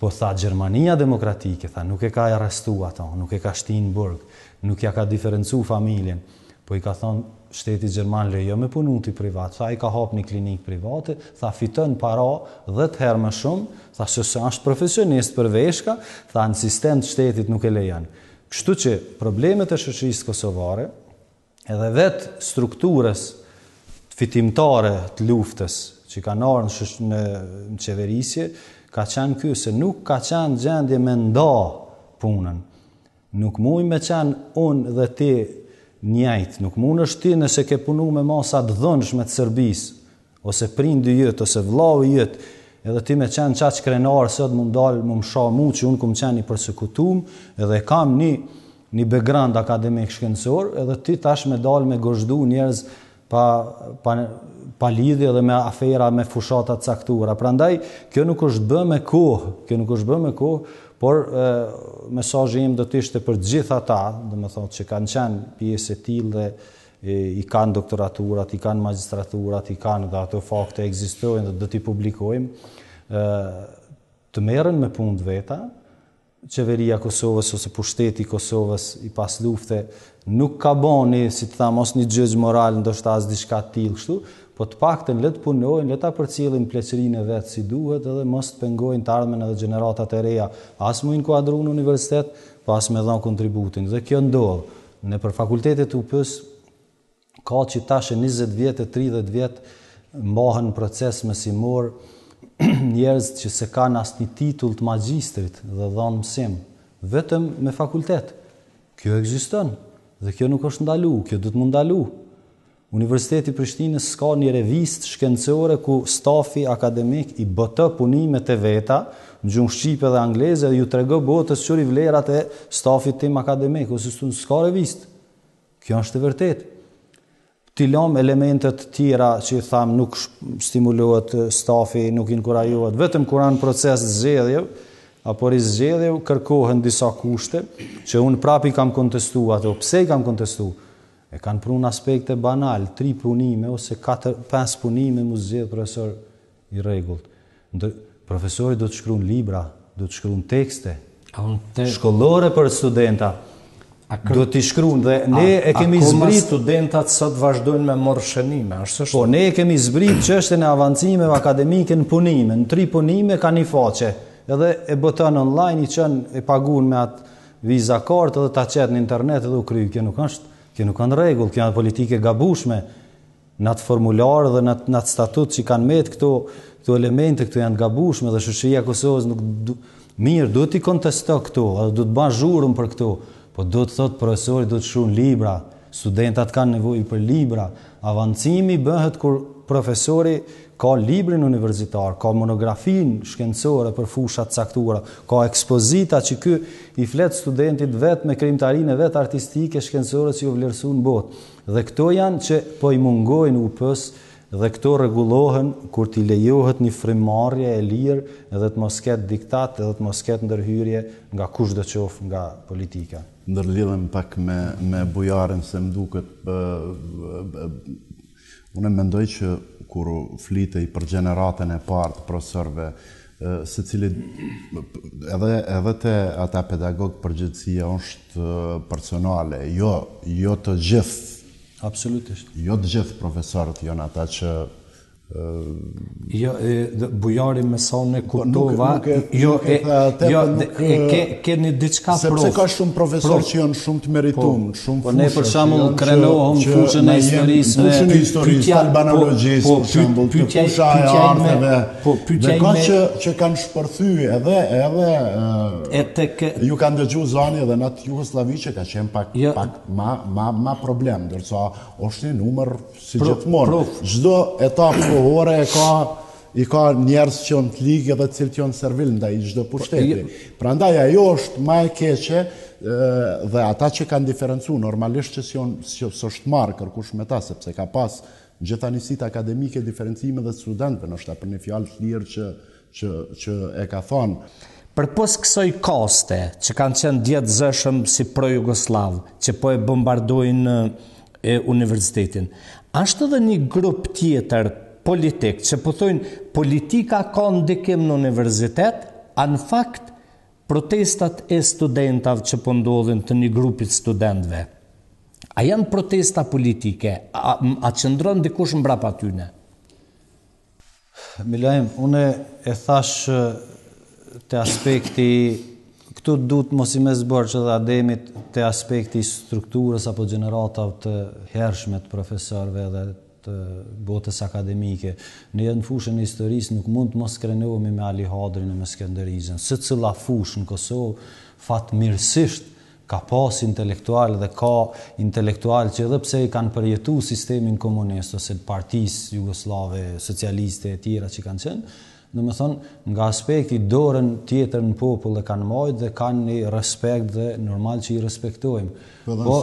[SPEAKER 2] Po tha Gjermania Demokratike, tha nuk e ka arrestu ato, nuk e ka shti në burg, nuk ja ka diferencu familjen, po i ka thonë shteti gjerman lejo me punu ti privat, tha ai ka hap një klinikë private, tha fiton para dhetë herë më shumë, tha se se është profesionist për veshka, tha në sistem të shtetit nuk e lejon. Kështu që problemet e shoqërisë kosovare, edhe vetë strukturës fitimtare të luftës që kanë ardhur në, në qeverisje, ka qenë ky se nuk ka qenë gjendje me nda punën. Nuk muj me qenë unë dhe ti njëjtë, nuk mundesh ti nëse ke punu me masa të dhunshme të Serbisë, ose prindi jyt, ose vllau jyt, edhe ti me qenë qaq krenar sot me m'dal me m'sha mu që unë kum qenë i persekutum, edhe kam një, një background akademik shkencor, edhe ti tash me dal me gozhdu njerëz pa, pa, pa lidhje dhe me afera, me fushata të caktuara. Prandaj, kjo nuk është bë me kohë, kjo nuk është bë me kohë, por e, mesazhi im do të ishte për gjithë ata, domethonë që kanë qenë pjesë e tillë dhe i kanë doktoraturat, i kanë magjistraturat, i kanë dhe ato fakte ekzistojnë dhe do t'i publikojmë, të merren me punë të veta, qeveria e Kosovës ose pushteti i Kosovës i pas lufte nuk ka bo një, si të tham, as një gjyq moral, ndoshta as diçka të tillë kështu, po të paktën le të punojnë, le ta përcjellin pleqërinë e vet si duhet edhe mos të pengojnë të ardhmen edhe gjeneratat e reja, as m'u inkuadru në universitet, po as me dhënë kontributin. Dhe kjo ndodh. Nëpër fakultetet e UP-së ka që tash e 20 vjet e 30 vjet mbahen në proces mësimor njerëz që s'e kanë asnjë titull të magjistrit dhe dhanë mësim, vetëm me fakultet. Kjo ekziston dhe kjo nuk është ndalu, kjo duhet m'u ndalu. Universiteti i Prishtinës s'ka një revistë shkencore ku stafi akademik i boto punimet e veta në gjuhën shqipe dhe angleze dhe ju trego botës qyri vlerat e stafit tim akademik ose s'ka revistë. Kjo është e vërtetë. T'i lamë elementet tjera që i thamë nuk stimulohet stafi, nuk inkurajohet, vetëm kur janë proces zgjedhje apo rizgjedhje kërkohen disa kushte që unë prapë i kam kontestu ato. Pse i kam kontestu? E kanë pru në aspekte banal, tri punime ose katër, pesë punime m'u zgjedh profesor i rregullt. Ndër, profesori do të shkruan libra, do të shkruan tekste te... shkollore për studenta. A kër... Do t'i shkruan dhe ne e kemi
[SPEAKER 1] zbrit studentat sot vazhdojnë me marrë shënime,
[SPEAKER 2] është ashtu? Po, ne e kemi zbrit çështjen e avancimeve akademike në punime, në tri punime ka një faqe. Edhe e boton online, i çon e paguan me atë Visa card edhe ta qet në internet edhe u kry, kjo nuk është, kjo nuk është në rregull, kjo është politikë e gabushme në atë formular dhe në atë, në atë statut që kanë met këto këto elemente këto janë të gabushme dhe shoqëria e Kosovës nuk du, mirë duhet t'i kontesto këto, edhe duhet të bën zhurmë për këto, po do të thotë profesori duhet të shkruan libra, Studentat kanë nevojë për libra. Avancimi bëhet kur profesori ka librin universitar, ka monografinë shkencore për fusha të caktuara, ka ekspozita që ky i flet studentit vet me krijimtarinë e vet artistike shkencore që u vlerësu në botë. Dhe këto janë që po i mungojnë UP-së dhe këto rregullohen kur t'i lejohet një frymëmarrje e lirë edhe të mos ketë diktat edhe të mos ketë ndërhyrje nga kushdo qoftë nga politika.
[SPEAKER 3] Ndërlidhem pak me me Bujarin se më duket unë mendoj që kur flitej për gjeneratën e parë të profesorëve, secili edhe edhe te ata pedagogë përgjegjësia është personale, jo jo të gjithë.
[SPEAKER 2] Absolutisht.
[SPEAKER 3] Jo të gjithë profesorët janë ata që
[SPEAKER 1] Jo, Bujari me sa unë e po, kuptova, jo, e, jo, po e ke, keni diçka
[SPEAKER 3] prof. Sepse ka shumë profesorë që janë shumë të meritum, po, shumë
[SPEAKER 2] Po ne për shembull krenohem fushën e historisë
[SPEAKER 3] me fushën e historisë, albanologjisë, po, për shembull, të fusha e arteve. Po, pyetja ime ka që që kanë shpërthy edhe edhe e tek ju kanë dëgju zani edhe në atë Jugosllavi që ka qenë pak jo. pak ma ma ma problem, ndërsa është një numër Si gjithmonë, çdo etapë kohore e ka i ka njerëz që janë të ligë dhe të cilët janë servil ndaj çdo pushteti. Prandaj ajo është ma e keqe dhe ata që kanë diferencu normalisht që s'janë s'është marrë kërkush me ta sepse ka pas gjitha njësitë akademike diferencime dhe studentëve, ndoshta për një fjalë të lirë që që që e ka thonë.
[SPEAKER 1] Përpos kësoj kaste që kanë qenë dje të zëshëm si pro-Jugosllav, që po e bombardojnë e universitetin, ashtë edhe një grup tjetër politik që po thojnë politika ka ndikim në universitet, a në fakt protestat e studentave që po ndodhin të një grupit studentëve, a janë protesta politike, a, a qëndron dikush mbrapa tyne?
[SPEAKER 2] Milaim, unë e thash te aspekti, këtu du të mos i mes borxh edhe Ademit, te aspekti i strukturës apo gjeneratave të hershme të profesorëve dhe të botës akademike. Ne në fushën e historisë nuk mund të mos krenohemi me Ali Hadrin e me Skender Rizën. Secila fushë në Kosovë, fatmirësisht, ka pas intelektual dhe ka intelektual që edhe pse i kanë përjetu sistemin komunist ose të partisë jugosllave, socialiste e tjera që kanë qenë, domethënë, nga aspekti dorën tjetër në popull e kanë majtë dhe kanë një respekt dhe normal që i respektojmë.
[SPEAKER 3] Po, po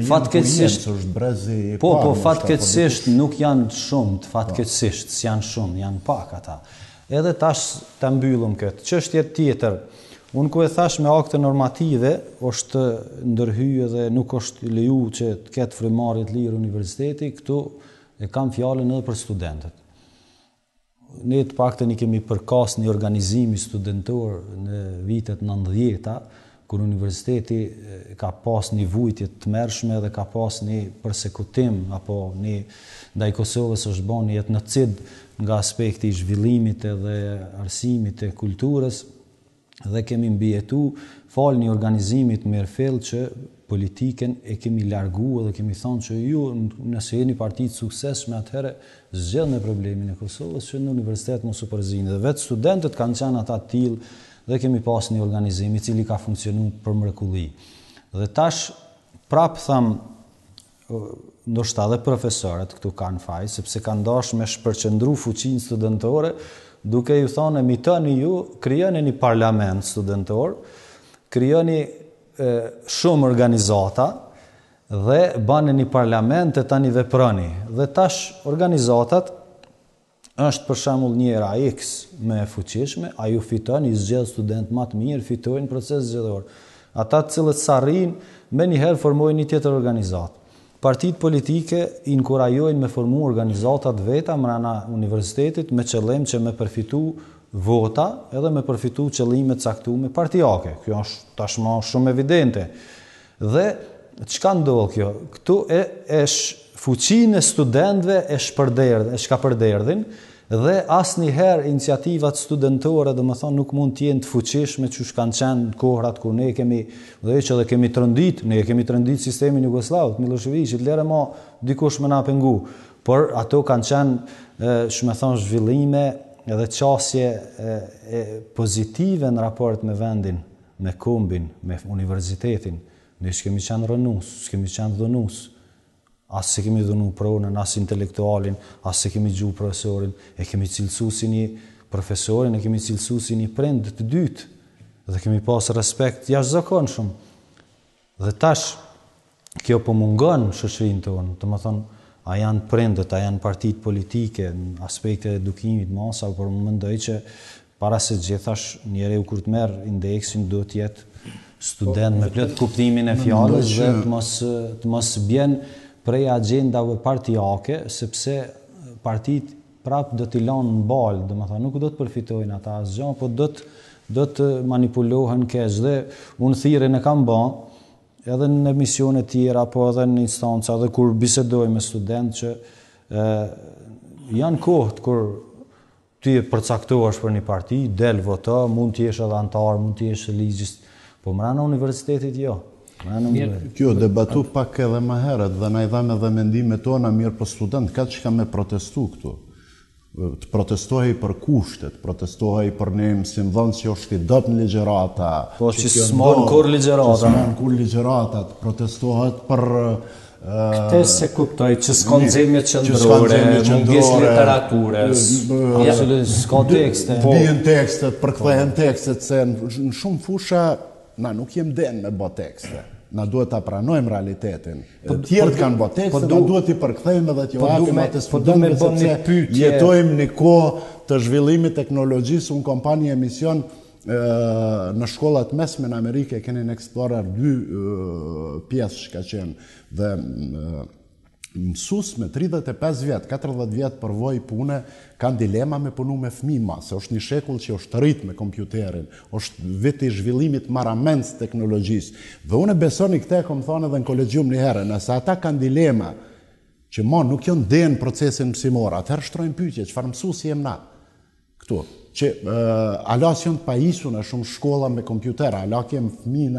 [SPEAKER 3] fatkeqësisht është brezi
[SPEAKER 2] i po, po, fatkeqësisht nuk janë shumë, fatkeqësisht s'janë shumë, janë pak ata. Edhe tash ta mbyllum këtë. Çështje tjetër, unë ku e thash me akte normative është ndërhy edhe nuk është leju që të ketë frymëmarrje të lirë universiteti, këtu e kam fjalën edhe për studentët. Ne të paktën i kemi përkas një organizimi studentor në vitet 90-ta, kur universiteti ka pas një vujtje të tmerrshme dhe ka pas një persekutim apo një ndaj Kosovës është bo një etnocid nga aspekti i zhvillimit edhe arsimit e kulturës dhe kemi mbijetu falë një organizimi të mirëfilltë që politikën e kemi largu edhe kemi thonë që ju nëse jeni parti të suksesshme atëherë zgjidhni problemin e Kosovës që në universitet mos u përzini dhe vetë studentët kanë qenë ata të tillë dhe kemi pas një organizim i cili ka funksionu për mrekulli. Dhe tash prap them ndoshta edhe profesorët këtu kanë faj, sepse kanë dashur me shpërqendru fuqinë studentore, duke ju thonë emitoni ju, krijoni një parlament studentor, krijoni e, shumë organizata dhe bani një parlament e tani veproni. Dhe tash organizatat Është për shembull njëra X më e fuqishme, ajo fiton, i zgjedh studentë më të mirë, fitojnë proces zgjedhor. Ata të cilët s'arrijnë, menjëherë formojnë një tjetër organizatë. Partitë politike inkurajojnë me formu organizata të veta mrena universitetit me qëllim që me përfitu vota edhe me përfitu qëllime të caktume partiake. Kjo është tashmë shumë evidente. Dhe çka ndodh kjo? Këtu e, e sh, fuqinë e studentëve e shpërderdh, e shkapërderdhin dhe asnjëherë iniciativat studentore, domethënë nuk mund të jenë të fuqishme qysh kanë qenë në kohrat kur ne kemi dhe që edhe kemi trondit, ne kemi trondit sistemin jugosllav të Millosheviqit, lere ma dikush me na pengu. Por ato kanë qenë, qysh me thonë, zhvillime edhe qasje e, e pozitive në raport me vendin me kombin, me universitetin, ne s'kemi qenë rrënus, s'kemi qenë dhunus, as s'e kemi dhunu pronën, as intelektualin, as s'e kemi gju profesorin, e kemi cilësu si një profesorin, e kemi cilësu si një prind të dytë, dhe kemi pas respekt jashtëzakonshëm. Dhe tash, kjo po mungon në shoqërinë tonë, domethënë, a janë prindët, a janë partitë politike, në aspektet e edukimit, masa, por më mendoj që para se gjithash, njeriu kur të merr indeksin, duhet të jetë student po, me plot kuptimin e fjalës dhe të mos, të mos bjen prej agjendave partiake, sepse partitë prap do t'i lanë në balë, domethënë nuk do të përfitojnë ata asgjë, po do të do të manipulohen keq dhe unë thirrjen e kam ba edhe në emisione tjera, po edhe në instanca dhe kur bisedoj me studentë që ë janë kohët kur ti përcaktohesh për një parti, del voto, mund të jesh edhe antar, mund të jesh ligjist, po mrena universitetit jo.
[SPEAKER 3] Mirë, kjo debatu pak edhe më herët dhe na i dhamë edhe mendimet tona, mirë po student, ka çka me protestu këtu. Të protestohej për kushtet, protestohej për një mësimdhënës që është i dobët në ligjërata.
[SPEAKER 2] Po që s'mon kurrë ligjërata.
[SPEAKER 3] Që s'mon kurrë ligjërata, të protestohet për
[SPEAKER 1] Këtë s'e kuptoj, që s'ka nxemje qendrore, mungesë literature.
[SPEAKER 2] Absolutisht, s'ka tekste.
[SPEAKER 3] Po. Bien tekstet, përkthehen tekstet, se në shumë fusha Na nuk jem den me bo tekste. Na duhet ta pranojmë realitetin. Po, Tjerët po, kanë bo tekste, po, na duhet t'i përkthejmë edhe t'ju po, japim atë po, studentëve sepse jetojmë në kohë të zhvillimit teknologjisë. Unë kam pa një emision Në shkollat mesme në Amerikë e keni në Explorer dy pjesë që ka qenë dhe mësus me 35 vjet, 40 vjet përvojë pune, kanë dilema me punu me fëmijë ma, se është një shekull që është rrit me kompjuterin, është vit i zhvillimit marramendës teknologjisë. Dhe unë besoni këtë e kom thonë edhe në kolegjium një herë, nëse ata kanë dilema që ma nuk janë në procesin mësimor, atëherë shtrojnë pyetje, çfarë mësuesi jem na? Këtu, që ala s'janë të pajisun në shumë shkolla me kompjuter, ala kem fëmijë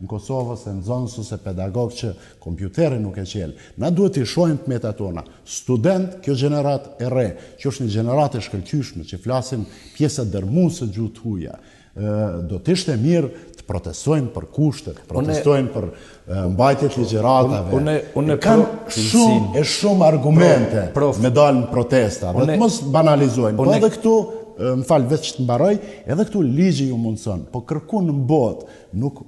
[SPEAKER 3] në Kosovë ose nxënës ose pedagog që kompjuterin nuk e qelë. Na duhet t'i shohim të metat tona. Student, kjo gjeneratë e re, që është një gjeneratë e shkëlqyeshme, që flasin pjesa dërmuese gjuhë të huaja, do të ishte mirë të protestojnë për kushtet, të protestojnë për mbajtje të ligjëratave. Unë unë kanë shumë e shumë argumente me dalë në protesta, dhe të mos banalizojnë. Po edhe këtu, më fal veç të mbaroj, edhe këtu ligji ju mundson, po kërkun në botë nuk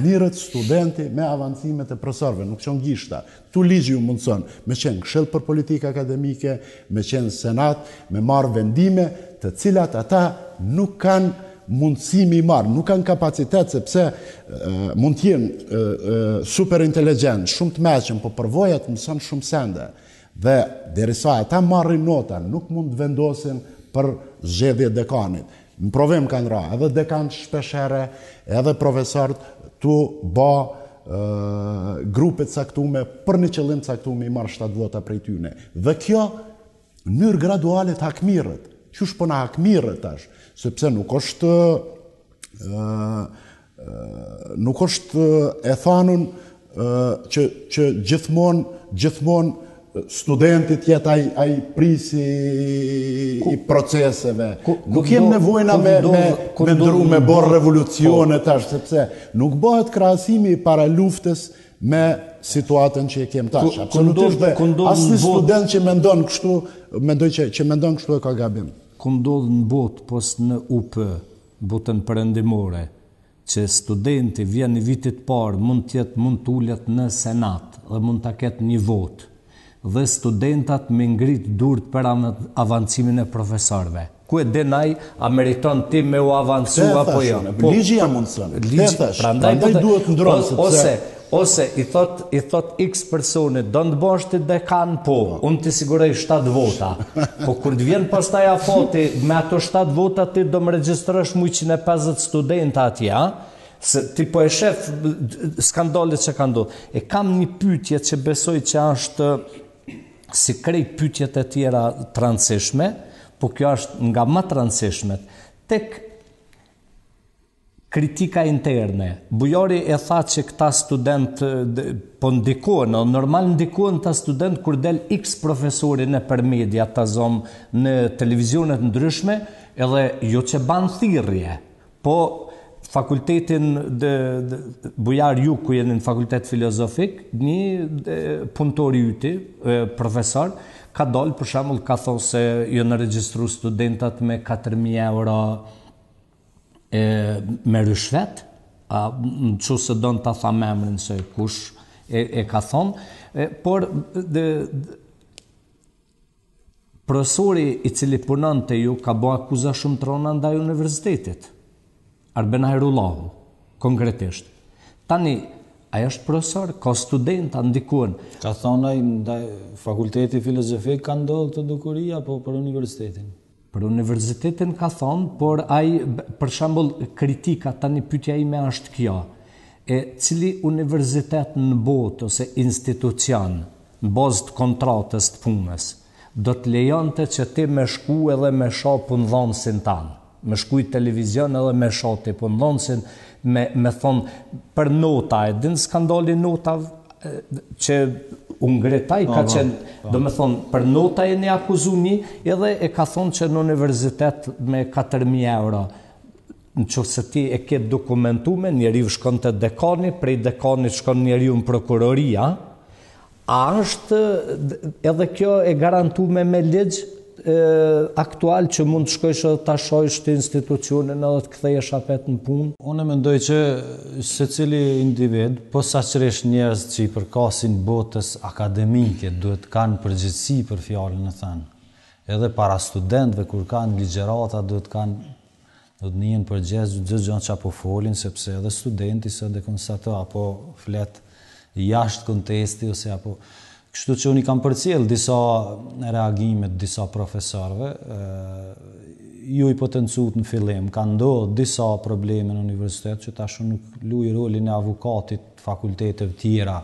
[SPEAKER 3] mirret studenti me avancimet e profesorëve, nuk çon gishta. Ktu ligji ju mundëson me qenë këshill për politikë akademike, me qenë senat, me marrë vendime të cilat ata nuk kanë mundësi me i marrë, nuk kanë kapacitet sepse mund të jenë super inteligjent, shumë të meçëm, po përvoja të mëson shumë sende. Dhe derisa ata marrin nota, nuk mund të vendosin për zgjedhje dekanit. Në provim kanë ra, edhe dekanët shpeshherë, edhe profesorët, tu ba grupe të caktume për një qëllim të caktume i marrë 7 vota prej tyne. Dhe kjo në mënyrë graduale të hakmirret. Qysh po na hakmirret tash, sepse nuk është nuk është e thanun që që gjithmonë gjithmonë studenti të jetë ai ai prisi i proceseve. Ku, ku nuk kem nevojë me me me ndru me bo revolucione po. tash sepse nuk bëhet krahasimi i paraluftës me situatën që e kem tash. Absolutisht dhe asnjë student që mendon kështu, mendoj që që mendon kështu e ka gabim.
[SPEAKER 1] Ku ndodh në botë pos në UP, botën perëndimore, që studenti vjen i vitit të parë mund të jetë mund të ulet në senat dhe mund ta ketë një votë dhe studentat me ngrit durt për avancimin e profesorëve. Ku e din ai a meriton ti me u avancu apo jo?
[SPEAKER 3] Po, ligji ja mundëson. Ligji, prandaj po duhet ndron sepse
[SPEAKER 1] ose ose i thot i thot X personit don të bësh ti dekan po, po. unë t'i siguroj 7 vota. Po kur të vjen pastaj afati me ato 7 vota ti do më regjistrosh mu 150 studenta atje, a? Se ti po e shef skandalet që kanë ndodhur. E kam një pyetje që besoj që është si krejt pyetjet e tjera të rëndësishme, po kjo është nga më të rëndësishmet. Tek kritika interne. Bujari e tha që këta student po ndikohen, edhe normal ndikohen këta student kur del X profesori nëpër media ta zom në televizionet ndryshme, edhe jo që ban thirrje, po fakultetin dhe, dhe Bujar ju ku jeni në fakultet filozofik, një punëtor i yti, profesor, ka dalë për shembull ka thonë se janë regjistru studentat me 4000 euro e, me ryshfet, a, në qoftë se don ta tham emrin se kush e, e ka thonë, e, por dhe, dhe, profesori i cili punon te ju ka bo akuza shumë të rona ndaj universitetit. Arben Hajrullahu, konkretisht. Tani, ai është profesor, ka studenta, ndikohen.
[SPEAKER 2] Ka thonë ai ndaj fakulteti filozofik ka ndodhur këto dukuri apo për universitetin?
[SPEAKER 1] Për universitetin ka thonë, por ai, për shembull, kritika, tani pyetja ime është kjo, e cili universitet në botë ose institucion, në bazë të kontratës të punës, do të lejonte që ti me shku edhe me sha punëdhënësin tan, me shku në televizion edhe me sha ti punëdhënësin, me, me thonë për nota, e din skandalin notave, që u ngrit ai ka po, qenë, po. do me thonë, për nota jeni akuzu një, edhe e ka thonë që në universitet me 4.000 euro, në qoftë se ti e ke dokumentume, njeriu shkon te dekani, prej dekanit shkon njeriu në prokurori, a është edhe kjo e garantume me ligj, aktual që mund të shkojsh edhe ta shajsh ti institucionin edhe të kthehesh apet në punë?
[SPEAKER 2] Unë mendoj që secili individ, posaçërisht njerëz që i përkasin botës akademike, duhet të kanë përgjegjësi për fjalën e thënë. Edhe para studentëve kur kanë ligjërata duhet të kanë. Do të nihen përgjegjës çdo gjë çka po folin sepse edhe studenti sot e konstato apo flet jashtë kontesti ose apo kështu që unë i kam përcjell disa reagime të disa profesorëve ju i potencuat në fillim kanë ndodhur disa probleme në universitet që tash unë nuk luaj rolin e avokatit të fakulteteve tjera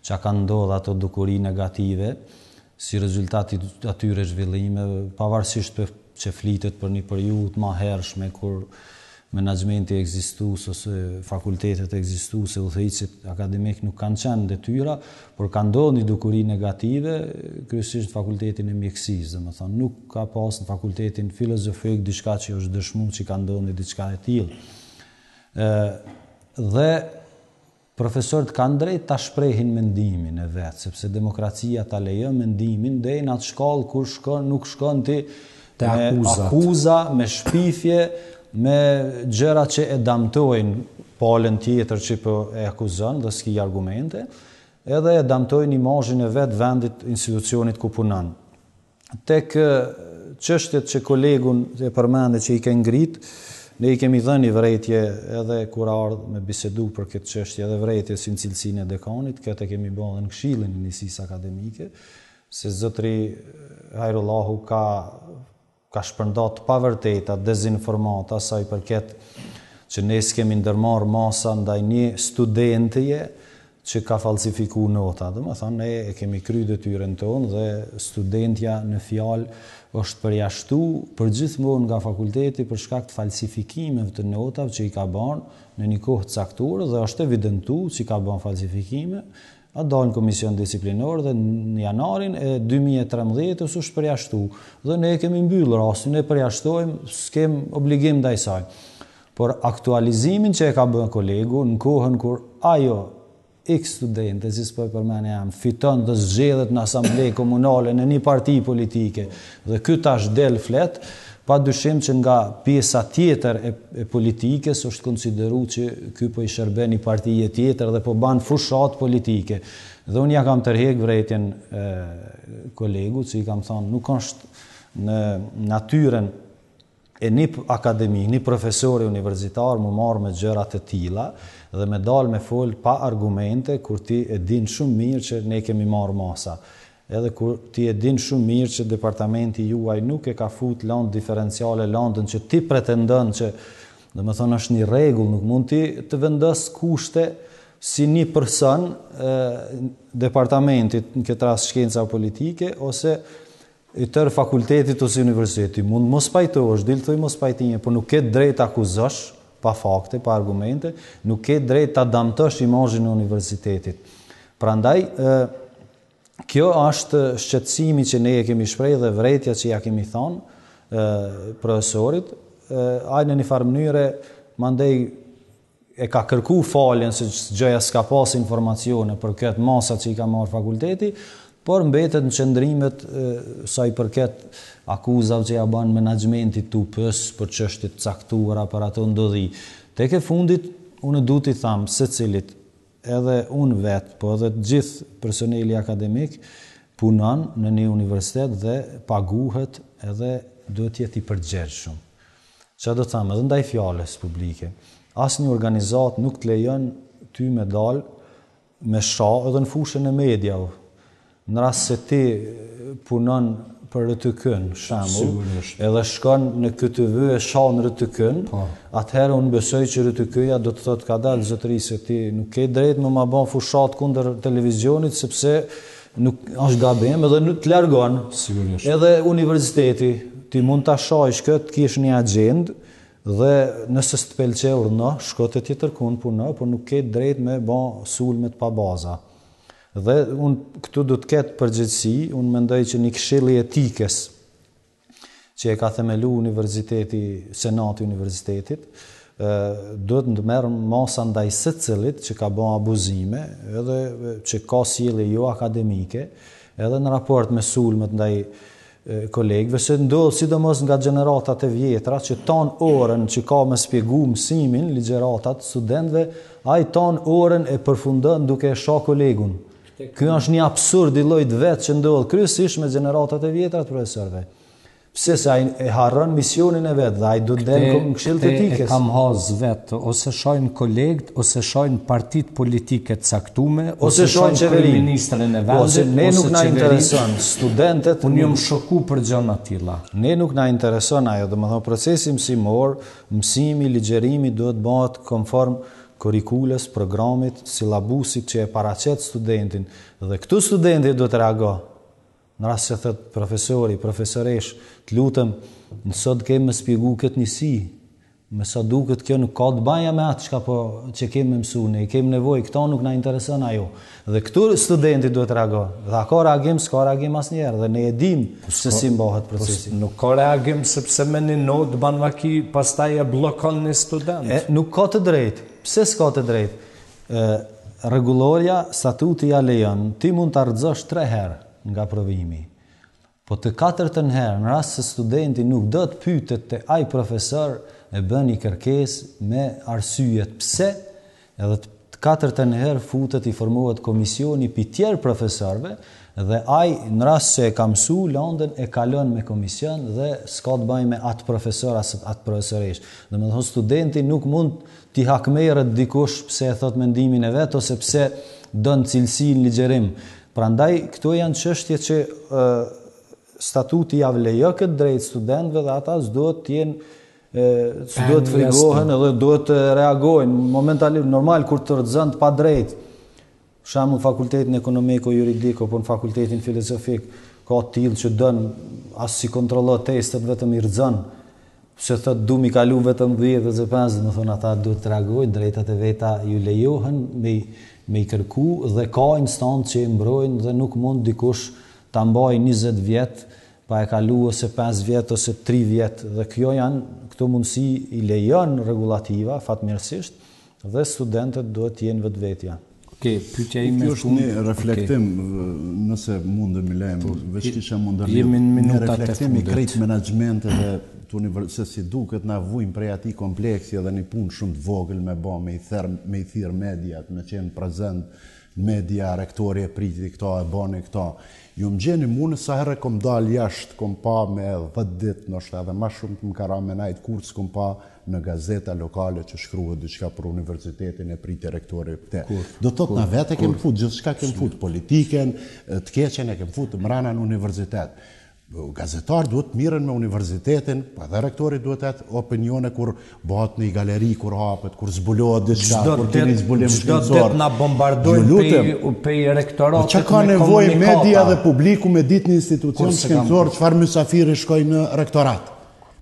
[SPEAKER 2] që kanë ndodhur ato dukuri negative si rezultat i atyre zhvillimeve, pavarësisht për që flitet për një periudhë të mahershme kur menaxhmenti ekzistues ose fakultetet ekzistuese, udhëheqësit akademik nuk kanë qenë në detyra, por ka ndodhur një dukuri negative, kryesisht në fakultetin e mjekësisë, domethënë nuk ka pas në fakultetin filozofik diçka që është dëshmu që ka ndodhur një diçka e tillë. Ë dhe Profesorët kanë drejt ta shprehin mendimin e vet, sepse demokracia ta lejon mendimin deri në atë shkallë kur shkon, nuk shkon ti
[SPEAKER 1] Te
[SPEAKER 2] me
[SPEAKER 1] akuzat.
[SPEAKER 2] akuza, me shpifje, me gjëra që e damtojnë palën tjetër që po e akuzon dhe s'ki argumente, edhe e damtojnë imazhin e vet vendit, institucionit ku punon. Tek çështjet që kolegun e përmende që i ke ngrit, ne i kemi dhënë një vërejtje edhe kur ardhë me bisedu për këtë çështje edhe vërejtje si në cilësinë e dekanit, këtë e kemi bën edhe në këshillin e njësisë akademike, se zotri Hajrullahu ka ka shpërnda të pavërteta, dezinformata sa i përket që ne s'kemi ndërmarrë masa ndaj një studenteje që ka fallsifiku nota. Domethënë, ne e kemi kry detyrën tonë dhe studentja në fjalë është përjashtu përgjithmonë nga fakulteti për shkak të falsifikimeve të notave që i ka banë në një kohë të caktuar dhe është evidentu që ka banë falsifikime, ka dalë në komision disiplinor dhe në janarin e 2013-ës është përjashtu dhe ne e kemi mbyllë rastin, ne përjashtojmë, s'kem obligim ndaj saj. Por aktualizimin që e ka bërë kolegu në kohën kur ajo X studente, si s'po e përmeni emrin, fiton dhe zgjedhet në asamble komunale në një parti politike dhe ky tash del flet, pa dyshim që nga pjesa tjetër e, e politikës është konsideru që ky po i shërben një partie tjetër dhe po ban fushatë politike. Dhe unë ja kam tërhek vërejtjen e kolegut që i kam thonë nuk është në natyrën e një akademik, një profesori universitar mu marrë me gjëra të tilla dhe me dalë me fol pa argumente kur ti e din shumë mirë që ne kemi marrë masa. Edhe kur ti e din shumë mirë që departamenti juaj nuk e ka fut landë diferenciale landën që ti pretendon që domethënë është një rregull, nuk mund ti të vendos kushte si një person e, departamentit, në këtë rast shkenca politike, ose i tërë fakultetit ose universiteti, mund mos pajtohesh, dil thuj mospajtime, por nuk ke drejt të akuzosh pa fakte, pa argumente, nuk ke drejt ta damtosh imazhin e universitetit. Prandaj ë kjo është shqetësimi që ne e kemi shpreh dhe vërejtja që ja kemi thënë ë profesorit, ai në një farë mënyre mandej e ka kërku faljen se gjoja s'ka pas informacione për këtë masat që i ka marrë fakulteti, por mbetet në qëndrimet sa i përket akuzave që ja ban menaxhmentit të UP-së për çështje të caktuara për ato ndodhi. Tek e fundit, unë du t'i tham secilit, edhe unë vetë, po edhe të gjithë personeli akademik, punon në një universitet dhe paguhet edhe duhet të jetë i përgjegjshëm. Çka do të them, edhe ndaj fjalës publike. Asnjë organizatë nuk të lejon ty me dal me sha edhe në fushën e mediave. Në rast se ti punon për RTK-n, shembull, edhe shkon në KTV e shan RTK-n, po. atëherë unë besoj që RTK-ja do të thotë kadal zotëri se ti nuk ke drejt me ma ba fushatë kundër televizionit sepse Nuk është gabim edhe nuk të largon.
[SPEAKER 1] Sigurisht.
[SPEAKER 2] Edhe universiteti, ti mund ta shajsh këtë, të kesh një agjendë dhe nëse s'të pëlqe urdhno, shko te tjetërkund puno, por nuk ke drejt me ba sulme të pabaza. Dhe unë këtu do të ketë përgjegjësi, unë mendoj që një këshill i etikës që e ka themelu universiteti, senati i universitetit, duhet të merr masa ndaj secilit që ka ba abuzime, edhe që ka sjellje jo akademike, edhe në raport me sulmet ndaj kolegëve, se ndodh sidomos nga gjeneratat e vjetra që tan orën që ka me spjegu mësimin, ligjeratat studentëve, ai tan orën e përfundon duke e sha kolegun. Ky është një absurd i llojit të vet që ndodh kryesisht me gjeneratat e vjetra të profesorëve. Pse se ai e harron misionin e vet dhe ai do të del në Këshill të
[SPEAKER 1] Etikës. E kam has vetë, ose shajnë kolegët, ose shajnë partitë politike të caktume, ose, ose shajnë
[SPEAKER 2] kryeministrin e vendit, ose ne nuk na intereson studentët.
[SPEAKER 1] Unë jam shoku për gjëra
[SPEAKER 2] të tilla. Ne nuk na intereson ajo, domethënë procesi mësimor, mësimi, ligjërimi duhet bëhet konform kurrikulës, programit, sillabusit që e paraqet studentin dhe këtu studenti duhet të reagojë. Në rast se thotë profesori, profesoreshë, të lutem, në sot ke me spjegu këtë njësi, me sa duket kjo nuk ka të baja me atë çka po që kemi me mësu, ne kemi nevojë, këto nuk na intereson ajo. Dhe këtu studenti duhet të reagojë. Dhe a ka reagim, s'ka reagim asnjëherë dhe ne e dim po se si mbahet po procesi.
[SPEAKER 1] Po, nuk ka reagim sepse me një notë ban vaki pastaj e bllokon një student.
[SPEAKER 2] E, nuk ka të drejtë. Pse s'ka të drejtë? E, rregullorja, statuti ja lejon, ti mund ta rrëzosh tre herë nga provimi. Po të katërtën herë, në rast se studenti nuk do të pyetet te ai profesor, e bën një kërkesë me arsyet pse, edhe të katërtën herë futet i formohet komisioni pi tjerë profesorëve dhe ai në rast se e ka mësu landën e kalon me komision dhe s'ka të bëjë me atë profesor as atë profesoreshë. Domethënë studenti nuk mund T'i hakmerret dikush pse e thotë mendimin e vet ose pse don cilësi në ligjërim. Prandaj këto janë çështje që statuti ja lejon këtë drejtë studentëve dhe ata s'duhet të jenë s'duhet të frigohen edhe duhet të reagojnë momentalisht normal kur të rrëzon të padrejtë. Për shembull në fakultetin ekonomiko juridik apo në fakultetin filozofik ka të tillë që don as s'i kontrollon testet vetëm i rrëzon se thot du mi kalu vetëm 10 ose 5, domethonë ata duhet të reagojnë, drejtat e veta ju lejohen me, me i kërku dhe ka instancë që i mbrojnë dhe nuk mund dikush ta mbajë 20 vjet pa e kalu ose 5 vjet ose 3 vjet dhe kjo janë, këto mundësi i lejon rregullativa, fatmirësisht, dhe studentët duhet të jenë vetvetja.
[SPEAKER 1] Okej, pyetja ime
[SPEAKER 3] e fundit. Kjo është një reflektim, nëse mundem më lejmë, po, veç kisha mund
[SPEAKER 1] të Jemi në minutat e fundit.
[SPEAKER 3] Reflektim i krejt menaxhmenteve të universitetit, se si duket na vujmë prej atij kompleksi edhe një punë shumë të vogël me ba, me i therr, me i thirr mediat, me qenë prezent media, rektori e priti këto, e bani këto. Ju më gjeni mu në sa herë kom dalë jashtë, kom pa me 10 ditë, ndoshta edhe ma shumë të më ka ra me najtë, kur s'kom pa në gazeta lokale që shkruhet diçka për universitetin e priti rektori këtë. Do të thotë na vetë e kem fut gjithçka kem fut politikën, të keqen e kem fut mrena në universitet. Gazetarët duhet të mirren me universitetin, po edhe rektori duhet të jetë opinione kur bëhet një galeri, kur hapet, kur zbulohet diçka, kur keni zbulim
[SPEAKER 1] shkencor. Çdo ditë na bombardojnë pej, pej rektoratit
[SPEAKER 3] po me ka nevojë media dhe publiku me ditë një institucion shkencor, çfarë mysafiri shkoi në rektorat.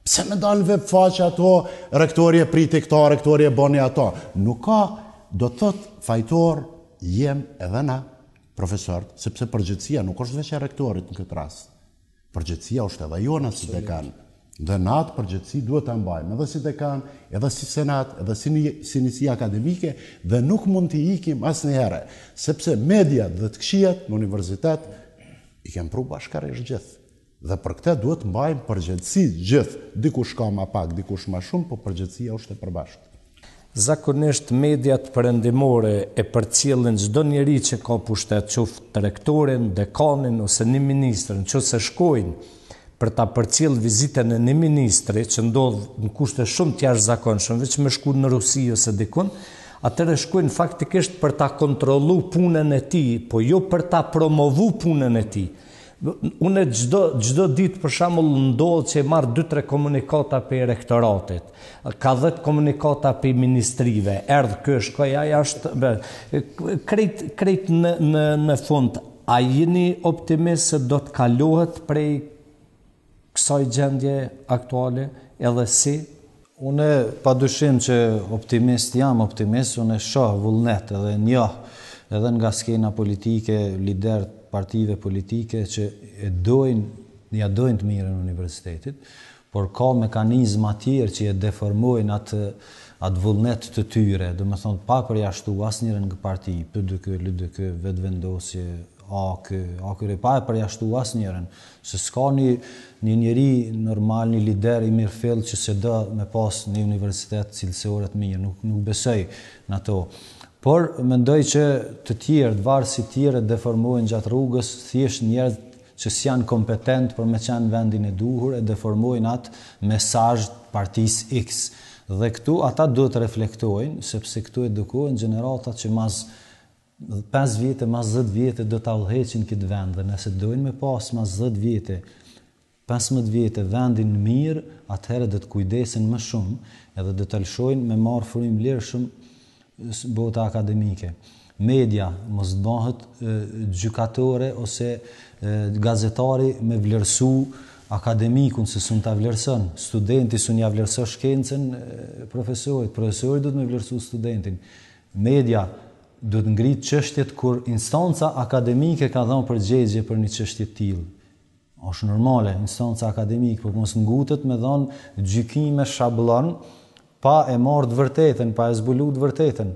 [SPEAKER 3] Pse me dalë në web faqe ato, rektori e priti këto, rektori e boni ato. Nuk ka, do të thotë, fajtor jem edhe na, profesorët, sepse përgjegjësia nuk është veç e rektorit në këtë rast. Përgjegjësia është edhe jona si dekan. Dhe na atë përgjegjësi duhet ta mbajmë edhe si dekan, edhe si senat, edhe si, një, si njësi akademike, dhe nuk mund t'i ikim asnjëherë, sepse mediat dhe të këqijat në universitet i kem pru bashkarisht gjithë. Dhe për këtë duhet të mbajmë përgjegjësi gjithë, dikush ka ma pak, dikush ma shumë, po përgjegjësia është e
[SPEAKER 1] përbashkët. Zakonisht mediat perëndimore e përcjellin çdo njeri që ka pushtet, qoftë rektorin, dekanin ose një ministër, në qoftë se shkojnë për ta përcjellë vizitën e një ministri, që ndodh në kushte shumë të jashtëzakonshme, veç me shku në Rusi ose dikun, atëherë shkojnë faktikisht për ta kontrollu punën e tij, po jo për ta promovu punën e tij. Unë çdo çdo ditë për shembull ndodh që marr 2-3 komunikata prej rektoratit, ka 10 komunikata prej ministrive, erdh ky shkoi ai është krejt krejt në në në fund. A jeni optimist se do të kalohet prej kësaj gjendje aktuale edhe si?
[SPEAKER 2] Unë pa dyshim që optimist jam optimist, unë shoh vullnet edhe njoh edhe nga skena politike, liderë të partive politike që e dojnë, ja dojnë të mirën universitetit, por ka mekanizma tjerë që e deformojnë atë atë vullnet të tyre, domethonë pa përjashtu asnjërën nga parti, PDK, LDK, Vetëvendosje, AAK, AKR, pa e përjashtu asnjërën, Se s'ka një një njeri normal, një lider i mirëfilltë që s'e do me pas një universitet cilësor e të mirë, nuk nuk besoj në ato. Por mendoj që të tjerët, varësit tjerë e deformojnë gjatë rrugës, thjesht njerëz. që s'janë kompetent për me qenë në vendin e duhur e deformojnë atë mesazh të partisë X. Dhe këtu ata duhet të reflektojnë, sepse këtu edukohen gjeneratat që mas 5 vite, mas 10 vite do ta udhëheqin këtë vend dhe nëse dojnë me pas mas 10 vite 15 vite vendin mirë, atëherë do të kujdesen më shumë edhe do të lëshojnë me marrë frymë lirshëm bota akademike. Media mos të bëhet gjykatore ose gazetari me vlerësu akademikun se s'un ta vlerëson, studenti s'un ja vlerëson shkencën profesorit, profesori duhet me vlerësu studentin. Media duhet ngrit çështjet kur instanca akademike ka dhënë përgjigje për një çështje të tillë. Është normale, instanca akademike, por mos ngutet me dhënë gjykime shabllon pa e marrë të vërtetën, pa e zbulu të vërtetën.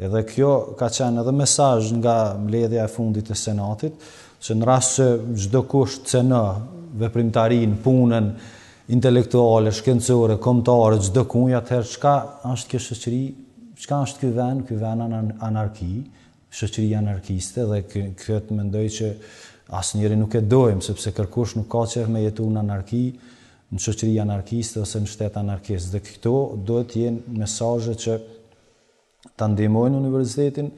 [SPEAKER 2] Edhe kjo ka qenë edhe mesazh nga mbledhja e fundit e Senatit, që në rast se çdokush cenon veprimtarinë, punën intelektuale, shkencore, kombëtare, çdokujt, atëherë çka është kjo shoqëri, çka është ky vend, ky vend anarki, shoqëri anarkiste dhe këtë mendoj që asnjëri nuk e dojmë, sepse kërkush nuk ka qejf me jetu në anarki, në shoqëri anarkiste ose në shtet anarkist. Dhe këto duhet të jenë mesazhe që ta ndihmojnë universitetin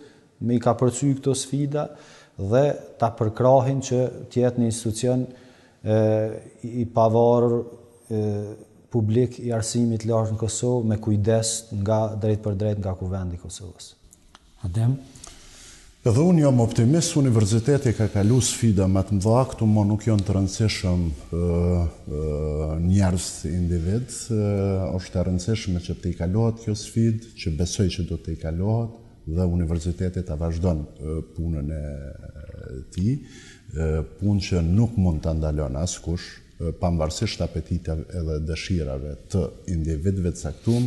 [SPEAKER 2] me i kapërcy këto sfida dhe ta përkrahin që të jetë një institucion e, i pavarur e, publik i arsimit lartë në Kosovë me kujdes nga drejtpërdrejt nga Kuvendi i Kosovës.
[SPEAKER 1] Adem?
[SPEAKER 3] Edhe unë jam optimist, universiteti ka kalu sfida më të mëdha, këtu mo nuk janë të rëndësishëm njerëz individ, është e rëndësishme që të kalohet kjo sfidë, që besoj që do të kalohet dhe universiteti ta vazhdon punën e tij, punë që nuk mund ta ndalon askush, Pavarësisht apetiteve edhe dëshirave të individëve të caktum,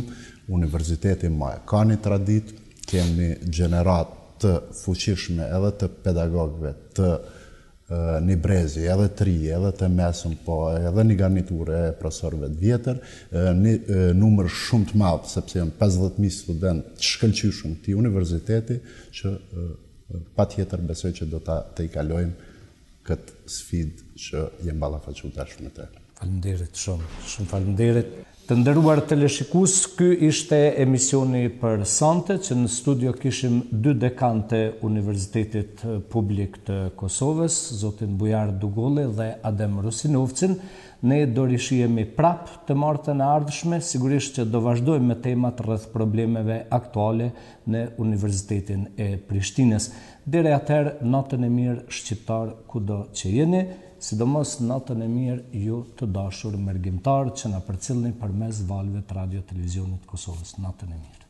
[SPEAKER 3] universiteti ma e ka një traditë, kemi gjeneratë të fuqishme edhe të pedagogëve të një brezi, edhe të ri, edhe të mesëm, po edhe një garniturë e profesorëve të vjetër, një numër shumë të madh, sepse janë 50.000 studentë të shkëlqyeshëm të këtij universiteti, që patjetër besoj që do ta tejkalojmë këtë sfidë që jem ballafaqu tash me
[SPEAKER 1] të. Faleminderit shumë, shumë faleminderit. Të nderuar teleshikues, ky ishte emisioni për sonte, që në studio kishim dy dekanë të Universitetit Publik të Kosovës, zotin Bujar Dugolli dhe Adem Rusinovcin. Ne do rishihemi prapë të martën e ardhshme, sigurisht që do vazhdojmë me temat rreth problemeve aktuale në Universitetin e Prishtinës. Deri atëherë, natën e mirë shqiptarë kudo që jeni, sidomos natën e mirë ju të dashur mërgimtarë që na përcillni përmes valëve të Radio Televizionit të Kosovës. Natën e mirë.